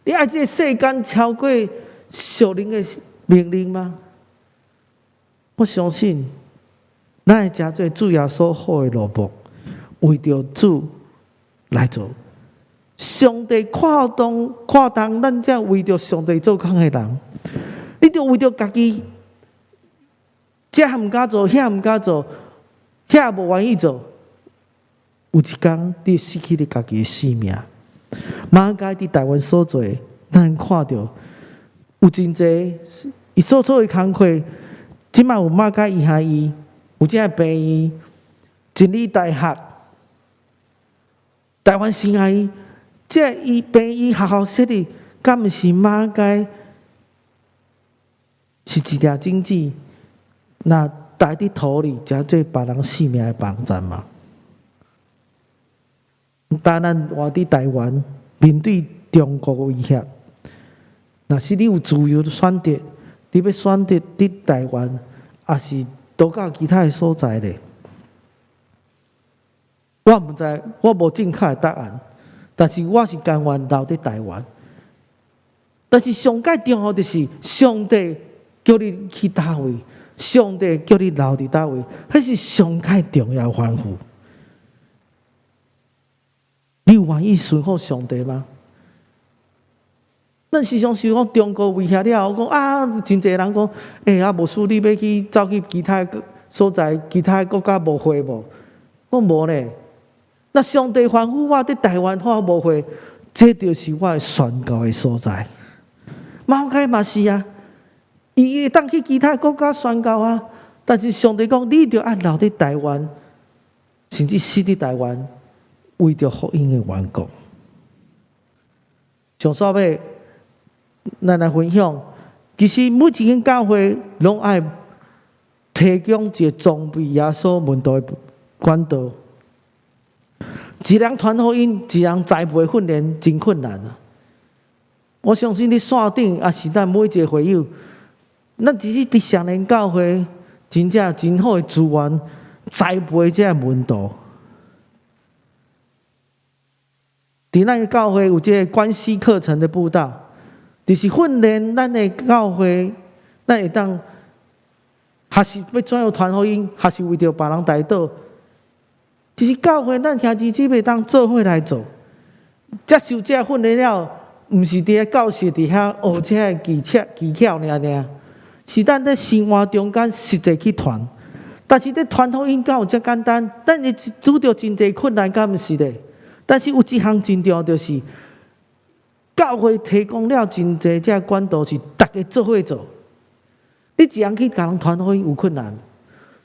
你愛這个世間超過屬靈的命令嗎？我相信，咱會成做主耶穌好的奴僕，為著主來做。上帝看重看重咱這為著上帝做工的人，你著為著家己，這毋敢做，遐毋敢做，遐無願意做，有一工你會失去你家己的性命。馬偕佇台灣所做，咱看著有真濟伊所做的工課，這馬有馬偕醫學院，有這个病院，真理大學，台灣神學院，這醫病院學校設立，敢毋是馬偕是一粒種子，若埋佇土裡，成做別人性命的幫贊嗎？當咱活佇台灣，面對中國威脅，若是你有自由的選擇，你欲選擇佇台灣，抑是逃到其他的所在咧？我毋知，我無正確的答案，但是我是甘願留佇台灣。但是上蓋重要就是上帝叫你去佗位，上帝叫你留佇佗位，彼是上蓋重要吩咐。你有願意順服上帝嗎？咱時常想講中國威脅了後，講啊，真濟人講，欸，啊，牧師你欲去走去其他所在、其他國家無會無？我無呢。若上帝吩咐我佇台灣，我無會，這就是我的宣告的所在。馬偕嘛是啊，伊會當去其他國家宣告啊，但是上帝講，你著愛留佇台灣，甚至死佇台灣，為著福音的緣故。上煞尾，咱來分享，其實每一間教會攏愛提供一個裝備耶穌門徒的管道。一人傳福音，一人栽培訓練，真困難啊！我相信佇線頂，抑是咱每一個會友，咱只是佇雙連教會，真正真好的資源，栽培這个門徒。佇咱的教會有這個關係課程的佈道，就是訓練咱的教會，咱會當學習欲怎樣傳福音，還是為著別人代禱。就是教會，咱兄弟姊妹當做伙來做，接受這個訓練了，毋是佇咧教室佇遐學這个技巧技巧爾爾，是咱佇生活中間實際去傳。但是佇傳福音敢有遮簡單？咱會拄著真濟困難，敢毋是咧？但是有一項真重要，就是教會提供了真濟這個管道，是逐家做伙做。你一人去共人傳福音有困難，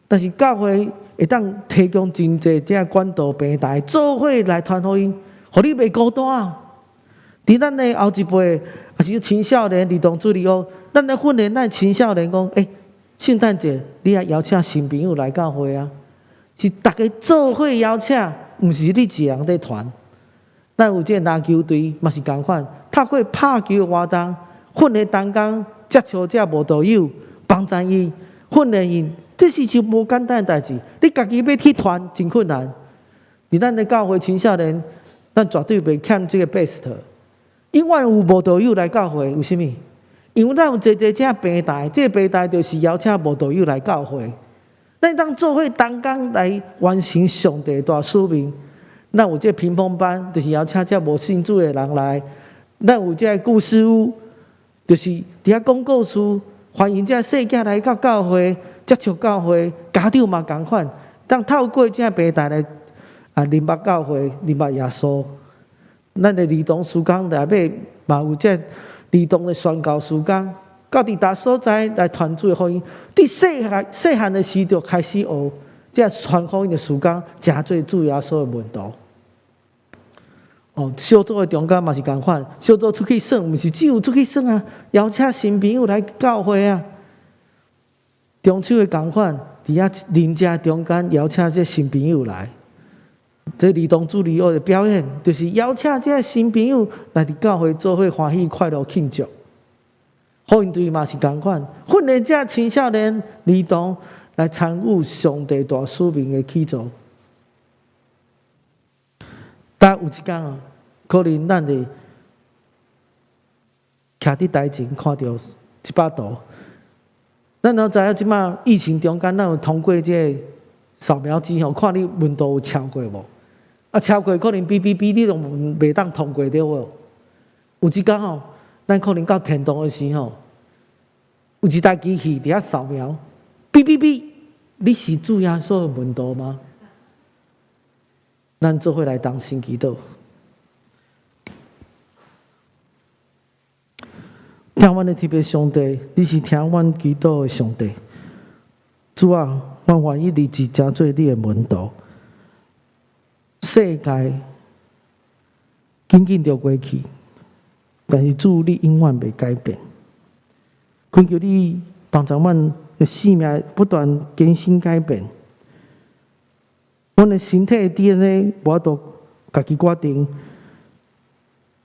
但是教會會當提供真濟這個管道平台，做伙來傳福音，予你袂孤單。佇咱的後一輩，抑是青少年兒童主日學，咱咧訓練咱青少年講：欸，聖誕節你愛邀請新朋友來教會啊！是逐家做伙邀請，毋是你一人佇傳。咱有這個籃球隊嘛是仝款，透過拍球的活動，訓練同工接觸這無道友，幫贊伊，訓練𪜶，這是一件無簡單的代誌。你家己欲去傳真困難。佇咱的教會青少年，咱絕對袂欠這個 best。永遠有無道友來教會，為啥物？因為咱有濟濟這平台，這個平台就是邀請無道友來教會。咱當做伙同工來完成上帝大使命。咱有這個屏風班，就是邀請這無信主的人來。咱有這個故事屋，就是佇遐講故事，歡迎這細囝來到教會，接觸教會，家長嘛仝款，當透過這個平台來啊，認捌教會，認捌耶穌。咱的兒童事工內底嘛有這兒童的宣教事工，到佇逐所在來傳主的福音。佇細漢細漢的時就開始學這傳福音的事工，成做主耶穌的門徒。哦，小組的中間嘛是仝款，小組出去耍，毋是只有出去耍啊，邀請新朋友來教會啊。中秋的仝款，佇遐鄰家中間邀請這新朋友來。這兒童主日學的表演，就是邀請這个新朋友來佇教會做伙歡喜快樂慶祝。福音隊嘛是仝款，訓練這青少年兒童來參與上帝大使命的起造。但有一工啊，可能咱會徛佇台前看著這幅圖。咱攏知影這馬疫情中間，咱有通過這个掃描機吼，看你溫度有超過無？啊，超過可能嗶嗶嗶，你攏袂當通過對無？有一工吼，咱可能到天堂的時候，有一台機器佇遐掃描，嗶嗶嗶，你是主耶穌的門徒嗎？咱做伙來同心祈禱。聽阮的特別上帝，你是聽阮祈禱的上帝。主啊，我願意立志成做你的門徒。世界緊緊著過去，但是主你永遠袂改變。懇求你幫助阮的生命不斷更新改變。阮的身體的 DNA 無法度家己決定，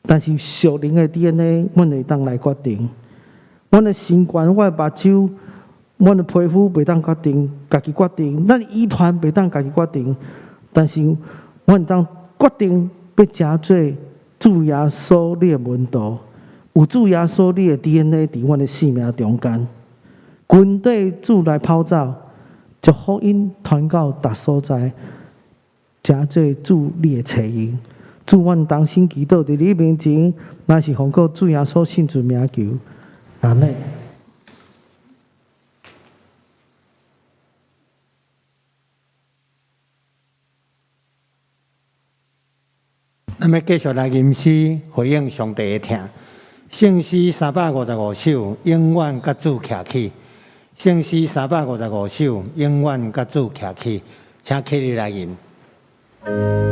但是屬靈的 DNA，阮會當來決定。阮的心肝、我的目睭、阮的皮膚袂當決定，家己決定。咱遺傳袂當家己決定，但是阮會當決定欲成做主耶穌你的門徒，有主耶穌你的 DNA 佇阮的生命中間，軍隊主來跑走，將福音傳到逐所在，成做主你的冊用。主，阮同心祈禱佇你面前，乃是奉靠主耶穌聖主名求，阿們。咱欲繼續來吟詩回應上帝的疼。聖詩355首，永遠佮主徛起。聖詩355首，永遠佮主徛起，請起立來吟。永遠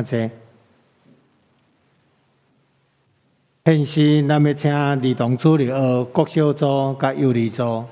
坐。現時咱欲請兒童主日學國小組佮幼兒組。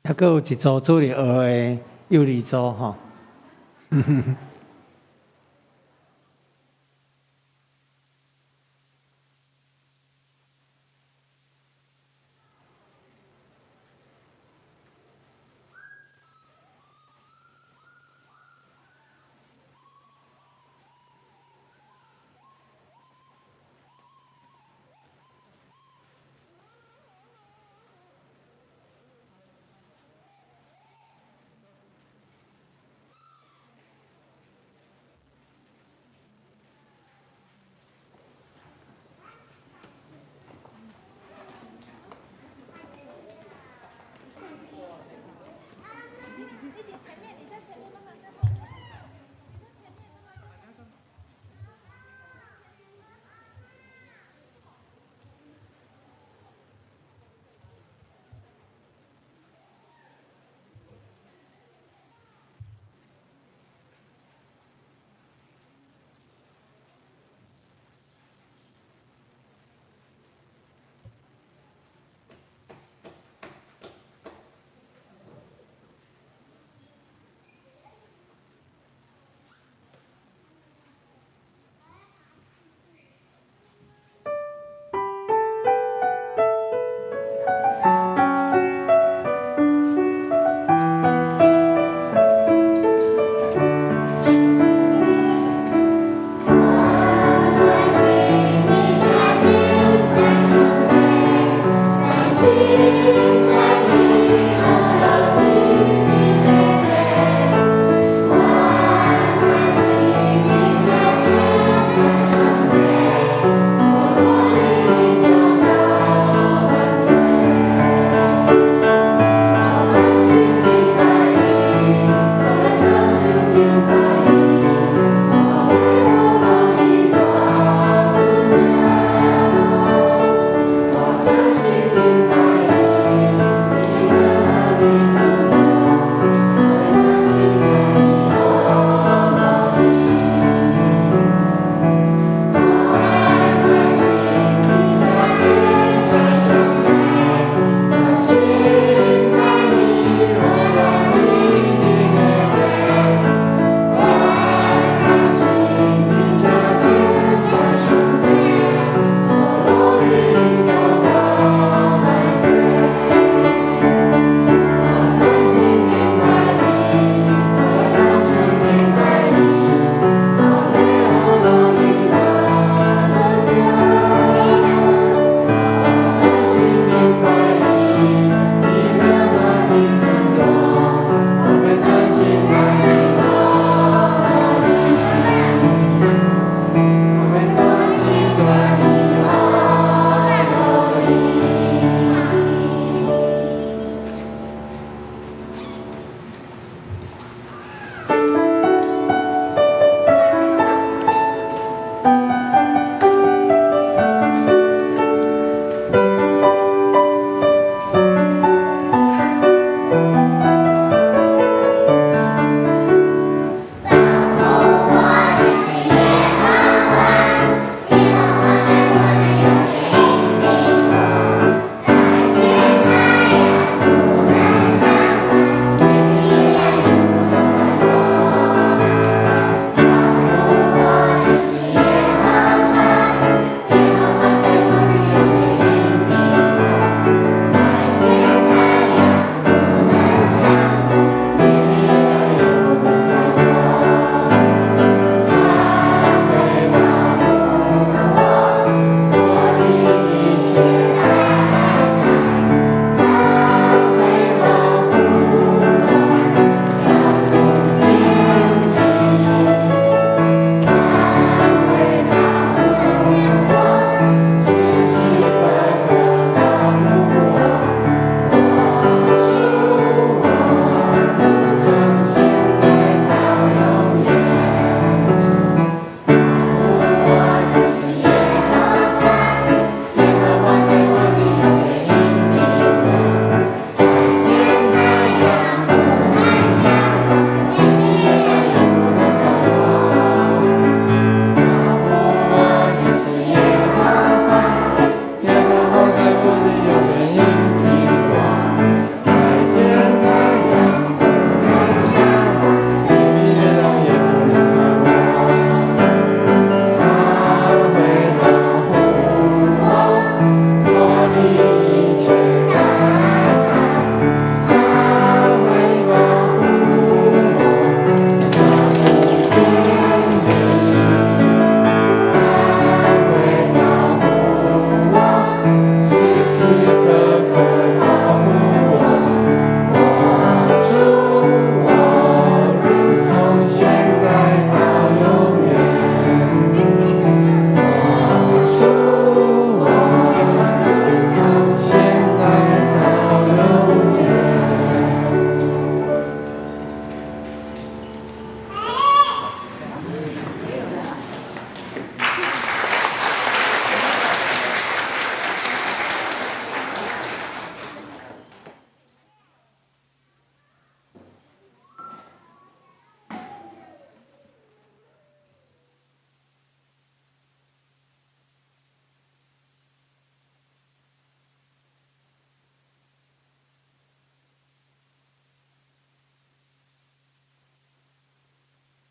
抑閣有一組主日學的幼兒組吼。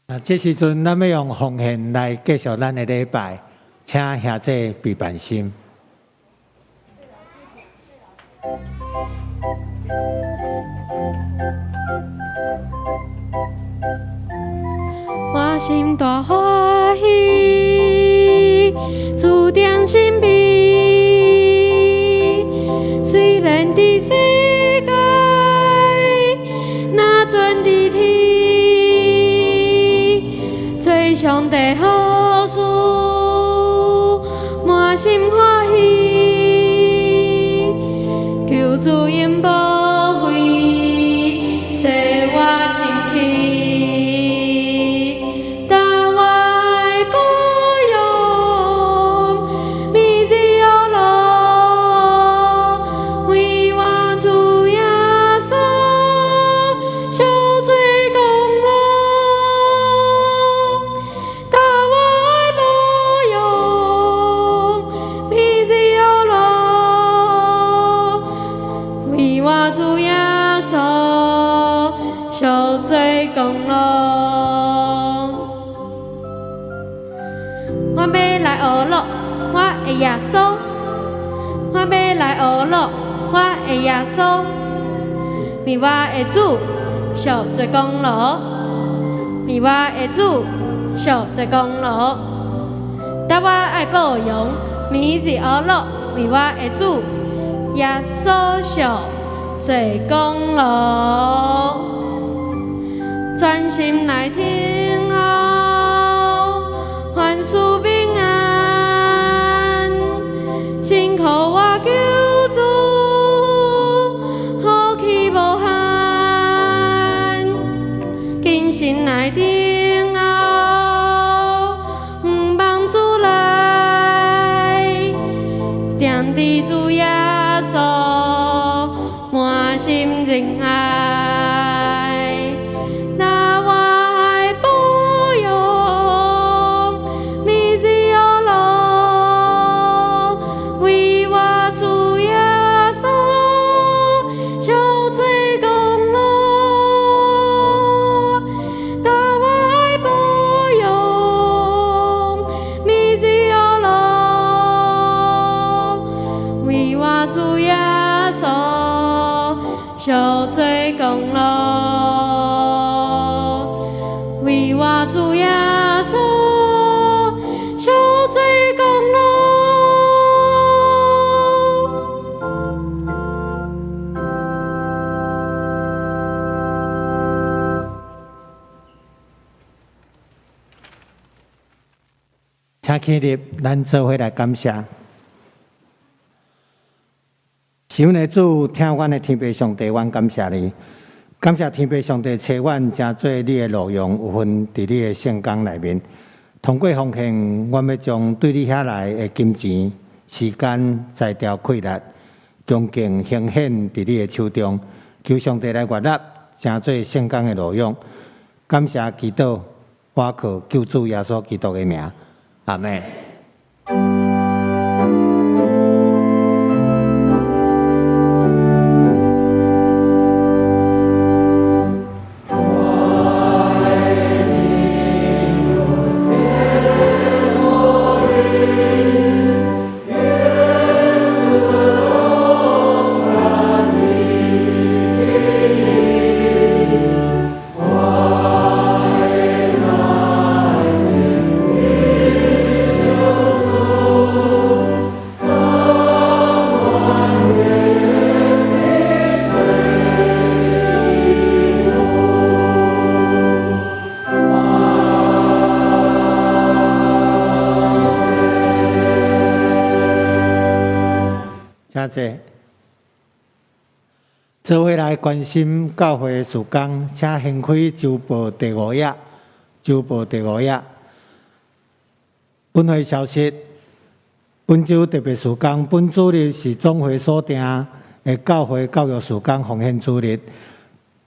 啊，這時陣咱欲用奉獻來繼續咱的禮拜，請兄弟備辦心。我心大歡喜，主踮身邊。雖然佇世界，若轉佇天，做上帝好事，滿心歡喜，求主永無廢，洗我清氣，但我愛保養，每日學樂，為我主耶穌受罪功勞，但我愛保養，每日學樂，為我主耶穌受罪功勞。我欲來學樂，我的耶穌，我欲來學樂，我的耶穌，為我的主受罪功勞，為我的主受罪功勞。但我愛保養，每日學樂，為我的主耶穌受罪功勞。專心來聽候，凡事平安，信靠我救主，福氣無限。謹慎來聽候，向望主來，定佇主耶穌，滿心仁愛。那我愛保養，每日學樂，為我主耶穌受罪功勞。但我愛保養，每日學樂，為我主耶穌受罪功勞，為我主耶穌受罪功勞。請起立，咱做伙來感謝。是阮的主，疼阮的天父上帝，阮感謝你，感謝天父上帝賜阮成做你的奴傭，有份佇你的聖工內面。通過奉獻，阮欲將對你遐來的金錢、時間、才調、氣力，恭敬呈獻佇你的手中，求上帝來悅納，成做聖工的奴傭。感謝祈禱，我靠救主耶穌基督的名，阿們。請坐。做伙來關心教會事工，請掀開週報第五頁。週報第五頁。本會消息：本週特別事工，本主日是總會所定的教會教育事工奉獻主日。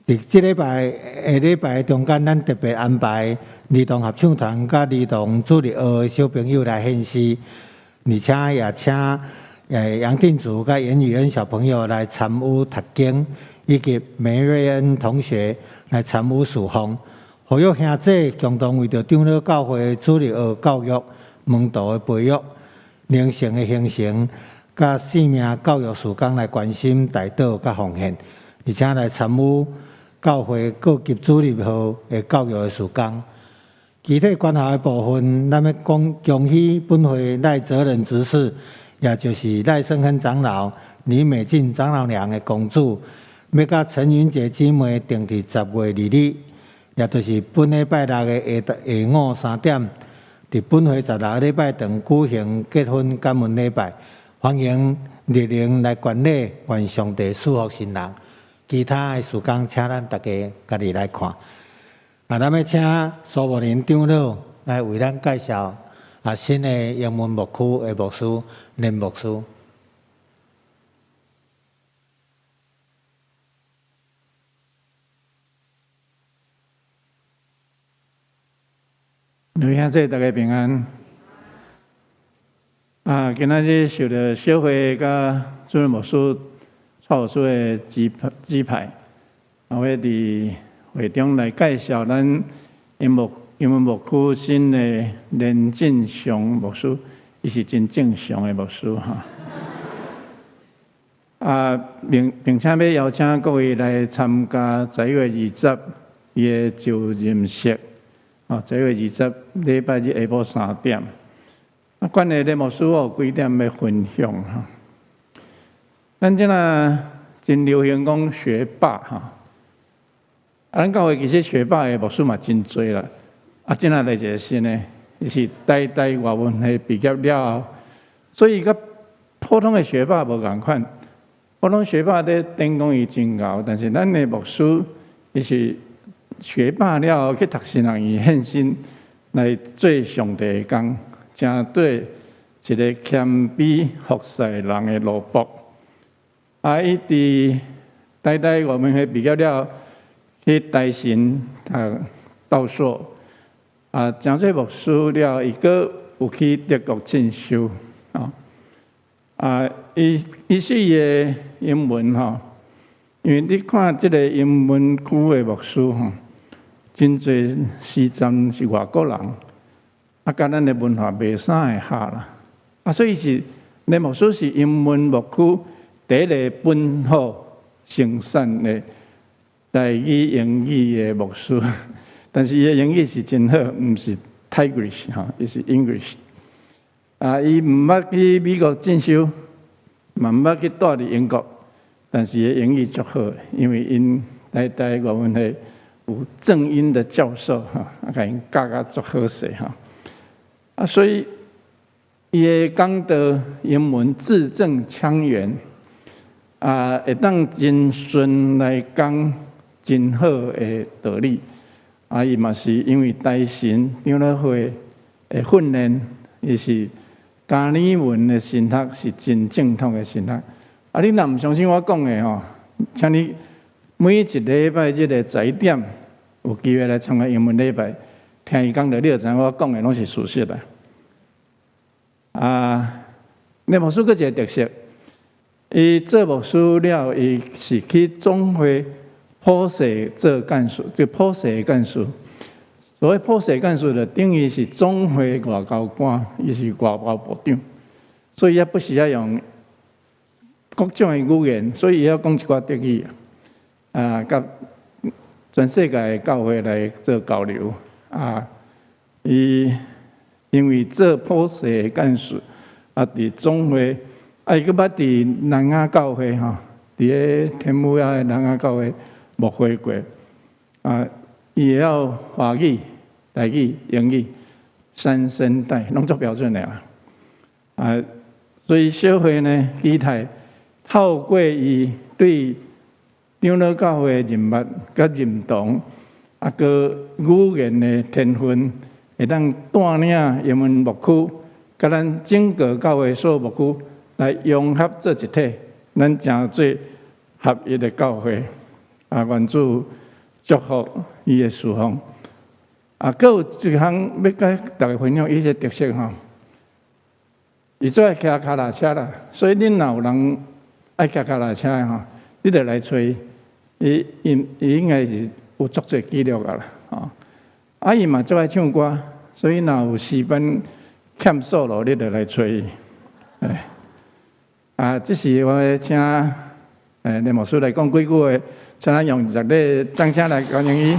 佇這禮拜下禮拜中間，咱特別安排兒童合唱團佮兒童主日學的小朋友來獻詩，而且也請楊定祖佮嚴宇恩小朋友來參與讀經，以及梅瑞恩同學來參與侍奉。呼籲兄弟共同為著長老教會的主日學教育、門徒的培育、靈性的形成，佮生命教育事工來關心、代禱佮奉獻，而且來參與教會各級主日學的教育的事工。具體關懷的部分，咱欲講恭喜本會賴澤仁執事，也就是賴勝亨長老、李美靜長老娘的公主，欲佮陳雲杰姊妹訂佇10月2日，也就是本禮拜六的下午3點，佇本會16禮拜堂舉行結婚感恩禮拜，歡迎蒞臨來觀禮，願上帝賜福新人。其他的事工，請咱大家家己來看。啊，咱欲請蘇柏林長老來為咱介紹新的英文牧區的牧師連牧師。各位兄弟，大家平安。啊，今仔日受著小會佮主任牧師、蔡牧師的指派，啊，我佇會中來介紹咱英文牧區新的連進祥牧師，伊是真正常的牧師哈。啊，並且欲邀請各位來參加11月20伊的就任式。啊，11月20禮拜日下晡3點。啊，關於連牧師，我有幾點欲分享哈。咱這若真流行講學霸哈，啊，咱教會其實學霸的牧師嘛真濟啦。啊，這若來一个新的，伊是台大外文系畢業了後，所以佮普通的學霸無仝款。普通學霸咧頂講伊真𠢕，但是咱的牧師伊是學霸了後去讀神學院，獻身來做上帝的工，成做一个謙卑服侍人的奴僕。啊，伊佇台大外文系畢業了後，去台神讀教授。啊，成做牧師了後，伊閣有去德國進修。啊，啊，伊是伊的英文吼，因為你看這个英文區的牧師吼，真濟時陣是外國人，啊，佮咱的文化袂啥會合啦。啊，所以是連牧師是英文牧區第一个本土生產的台語英語的牧師，但是伊的英語是真好，毋是 Taglish 吼，伊是 English。啊，伊毋捌去美國進修，嘛毋捌去蹛佇英國，但是伊的英語足好，因為𪜶台大外文系有正音的教授吼，啊，共𪜶教甲足好勢吼。啊，所以伊的講道英文字正腔圓，啊，會當真順來講真好的道理。啊，伊嘛是因為台神長老會的訓練，伊是加爾文的神學是真正統的神學。啊，你若毋相信我講的吼，請你每一禮拜日的11點有機會來參加英文禮拜，聽伊講著，你就知影我講的攏是事實啦。啊，連牧師閣一个特色，伊做牧師了，伊是去總會普世做幹事，就普世的幹事。所謂普世幹事，就等於是總會外交官，伊是外交部長，所以伊不時愛用各種的語言，所以伊曉講一寡德語，啊，佮全世界的教會來做交流。啊，伊因為做普世的幹事，啊，佇總會，啊，伊閣捌佇南亞教會吼，佇咧天母遐的南亞教會牧會過，啊，伊會曉華語、台語、英語三聲帶，攏足標準的啦。啊，所以小會呢，期待透過伊對長老教會的人脈佮認同，啊，閣語言的天分，會當帶領英文牧區，佮咱整個教會所有牧區來融合做一體，咱成做合一的教會。啊，願主祝福伊的事奉。啊，閣有一項欲共大家分享伊个特色吼，伊最愛騎跤踏車啦，所以恁若有人愛騎跤踏車的吼，你著來揣伊，伊應該是有足濟記錄啊啦，吼。啊，伊嘛足愛唱歌，所以若有詩班欠 solo，你就來揣伊。哎，啊，這時我請連牧師來講幾句話，請咱用熱烈掌聲來歡迎伊。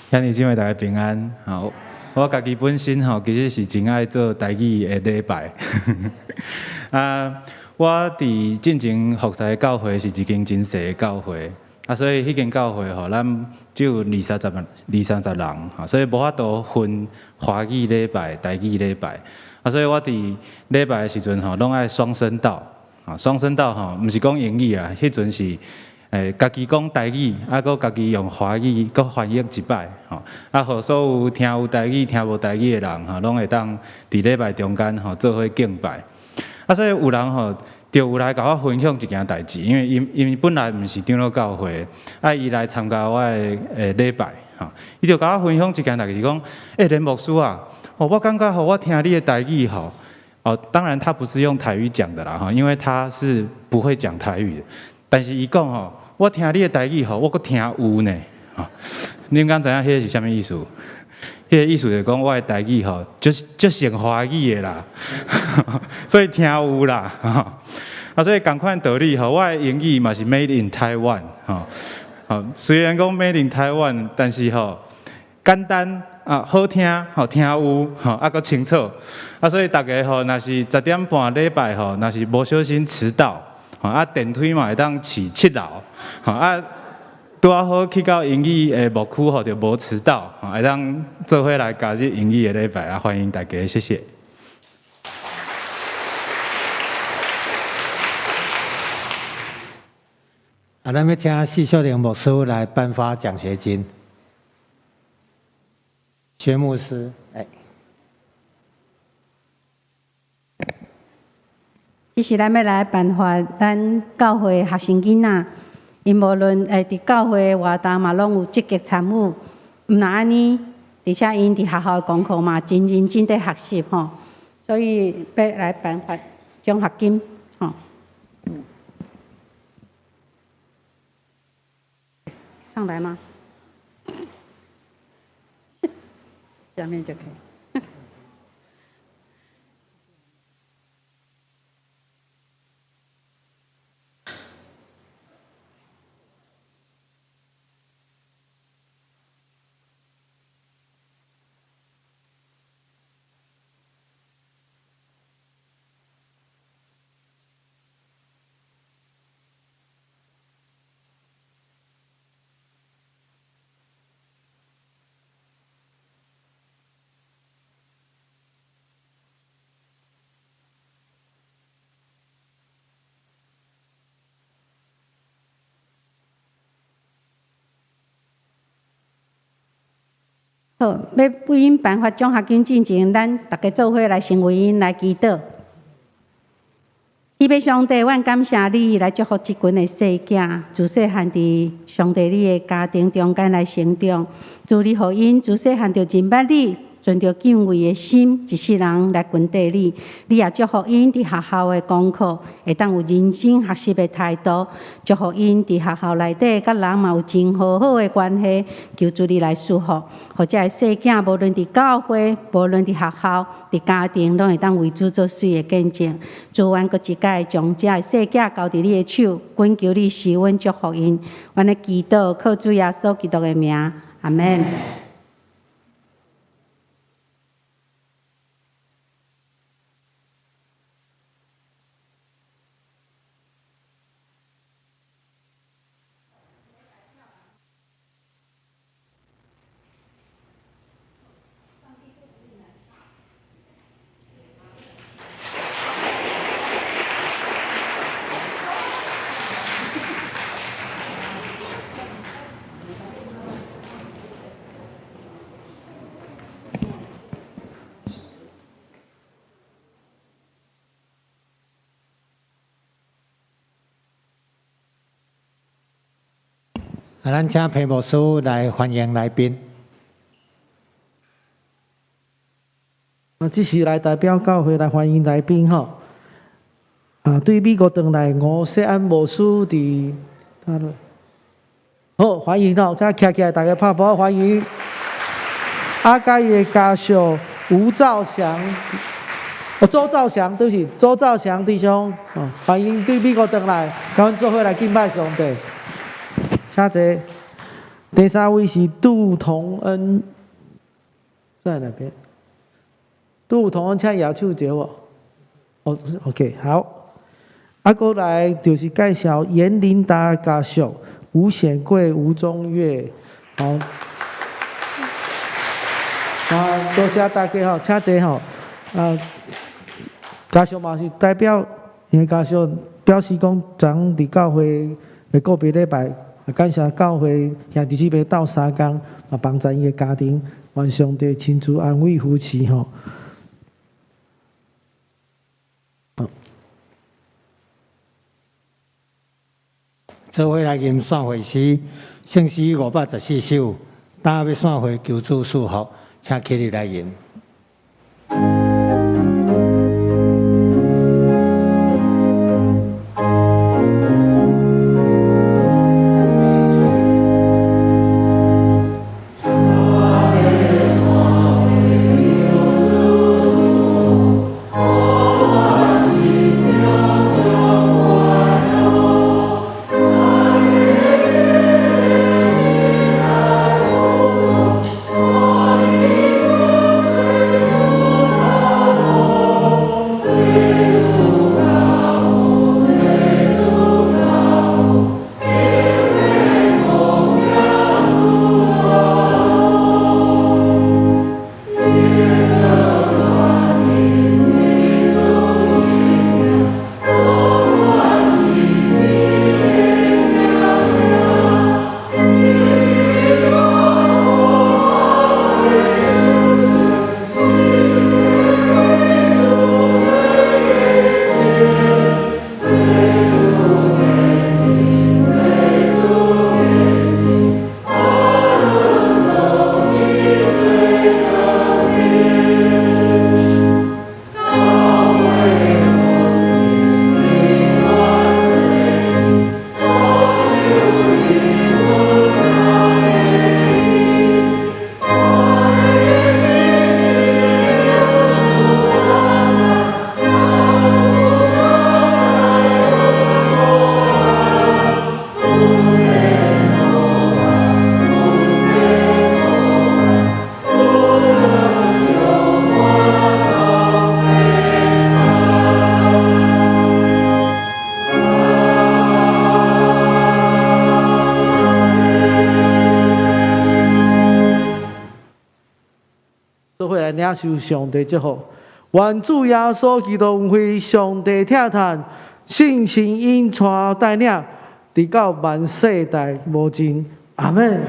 兄弟姊妹大家平安。好，我家己本身吼，其實是真愛做台語的禮拜。啊，我佇進前服侍的教會是一間真細的教會，啊，所以彼間教會吼，咱只有二三十人，吼，所以無法度分華語禮拜、台語禮拜。啊，所以我佇禮拜的時陣吼，攏愛雙聲道。啊，雙聲道吼，毋是講英語啊，彼陣是家己講台語，啊，閣家己用華語閣翻譯一擺，吼，啊，予所有聽有台語、聽無台語的人，吼，攏會當佇禮拜中間吼做伙敬拜。啊，所以有人吼，就有來共我分享一件代誌，因為𪜶本來毋是長老教會，啊，伊來參加我的禮拜，吼，伊就共我分享一件代誌，是講，欸，連牧師啊，哦，我感覺吼，我聽你的台語吼，哦，當然他不是用台語講的啦，吼，因為他是不會講台語的，但是伊講吼，我聽你的台語吼，我閣聽有呢，吼，你們敢知影彼个是啥物意思？彼个意思就是講我的台語吼，就是足像華語的啦，所以聽有啦，啊，所以仝款道理吼，我的英語嘛是 Made in Taiwan，吼，好，雖然講 Made in Taiwan，但是吼簡單啊，好聽，吼聽有，吼啊閣清楚，啊，所以大家吼，若是10點半禮拜吼，若是無小心遲到，吼啊電梯嘛會當飼七樓，吼啊。拄仔好去到英語的牧區吼，就無遲到，會當做伙來加入英語的禮拜啊！歡迎大家，謝謝。啊，咱欲請謝秀玲牧師來頒發獎學金。薛牧師，哎，這是咱欲來頒發咱教會學生囡仔。𪜶無論佇教會活動嘛，攏有積極參與。毋但按呢，而且𪜶佇學校的功課嘛，真認真佇學習吼。所以欲來頒發獎學金吼。上來嗎？下面就可以。好，欲為𪜶頒發獎學金進前，咱逐家做伙來先為𪜶來祈禱。慈悲上帝，阮感謝你來祝福這群的細囝，自細漢佇上帝你的家庭中間來成長，主你予𪜶自細漢就認捌你，存著敬畏的心，一世人來跟綴你。你也祝福𪜶佇學校的功課會當有認真學習的態度，祝福𪜶佇學校內底佮人嘛有真和好的關係。求主你來賜福，予這个細囝無論佇教會，無論佇學校、佇家庭，攏會當為主做水的見證。主，阮閣一擺將這个細囝交佇你的手，懇求你施恩祝福𪜶。阮咧祈禱，靠主耶穌基督的名，阿們。啊，咱請裴牧師來歡迎來賓。啊，這是來代表教會來歡迎來賓吼。啊，對美國轉來吳錫安牧師佇，好，歡迎吼，請徛起來，大家拍鼓歡迎。啊，佮伊的家屬吳兆祥，哦，周兆祥，對不起，周兆祥弟兄，哦，歡迎對美國轉來，佮阮做伙來敬拜上帝。請坐。第三位是杜同恩，在哪邊？杜同恩，請舉手者無？哦，OK，好。啊，閣來就是介紹嚴琳達家屬吳顯貴、吳中岳，好。啊，多謝大家吼，請坐吼。啊，家屬嘛是代表，因為家屬表示講，昨佇教會的告別禮拜，感謝教會兄弟姊妹鬥相共，嘛幫助伊的家庭，願上帝親自安慰扶持吼。做伙來吟散會詩，聖詩514首，今欲散會求主賜福，請起立來吟。做伙來領受上帝祝福，願主耶穌基督恩惠、上帝疼疼、聖神引帶帶領，直到萬世代無盡。阿們。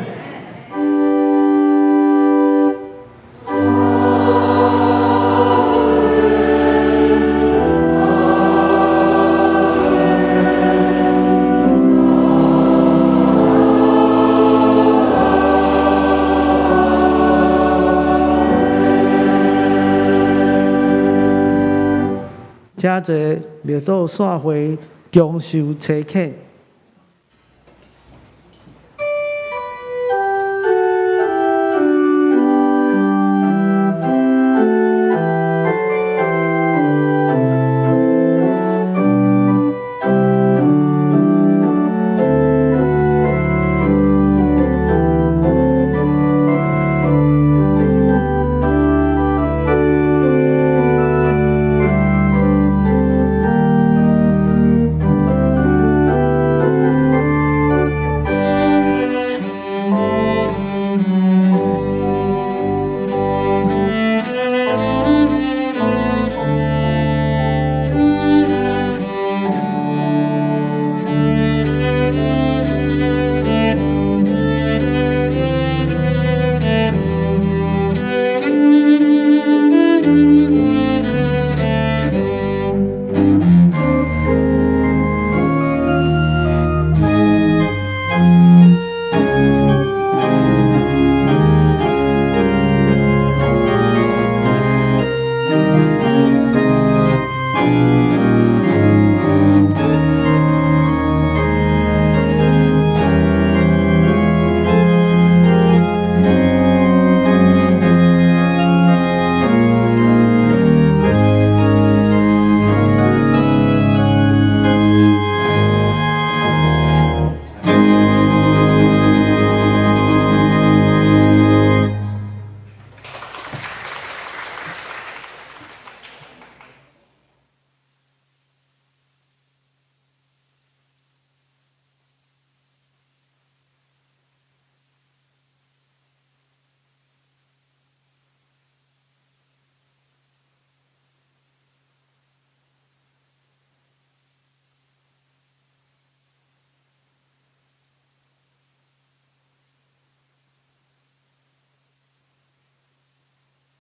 請坐，列島散會，享受差遣。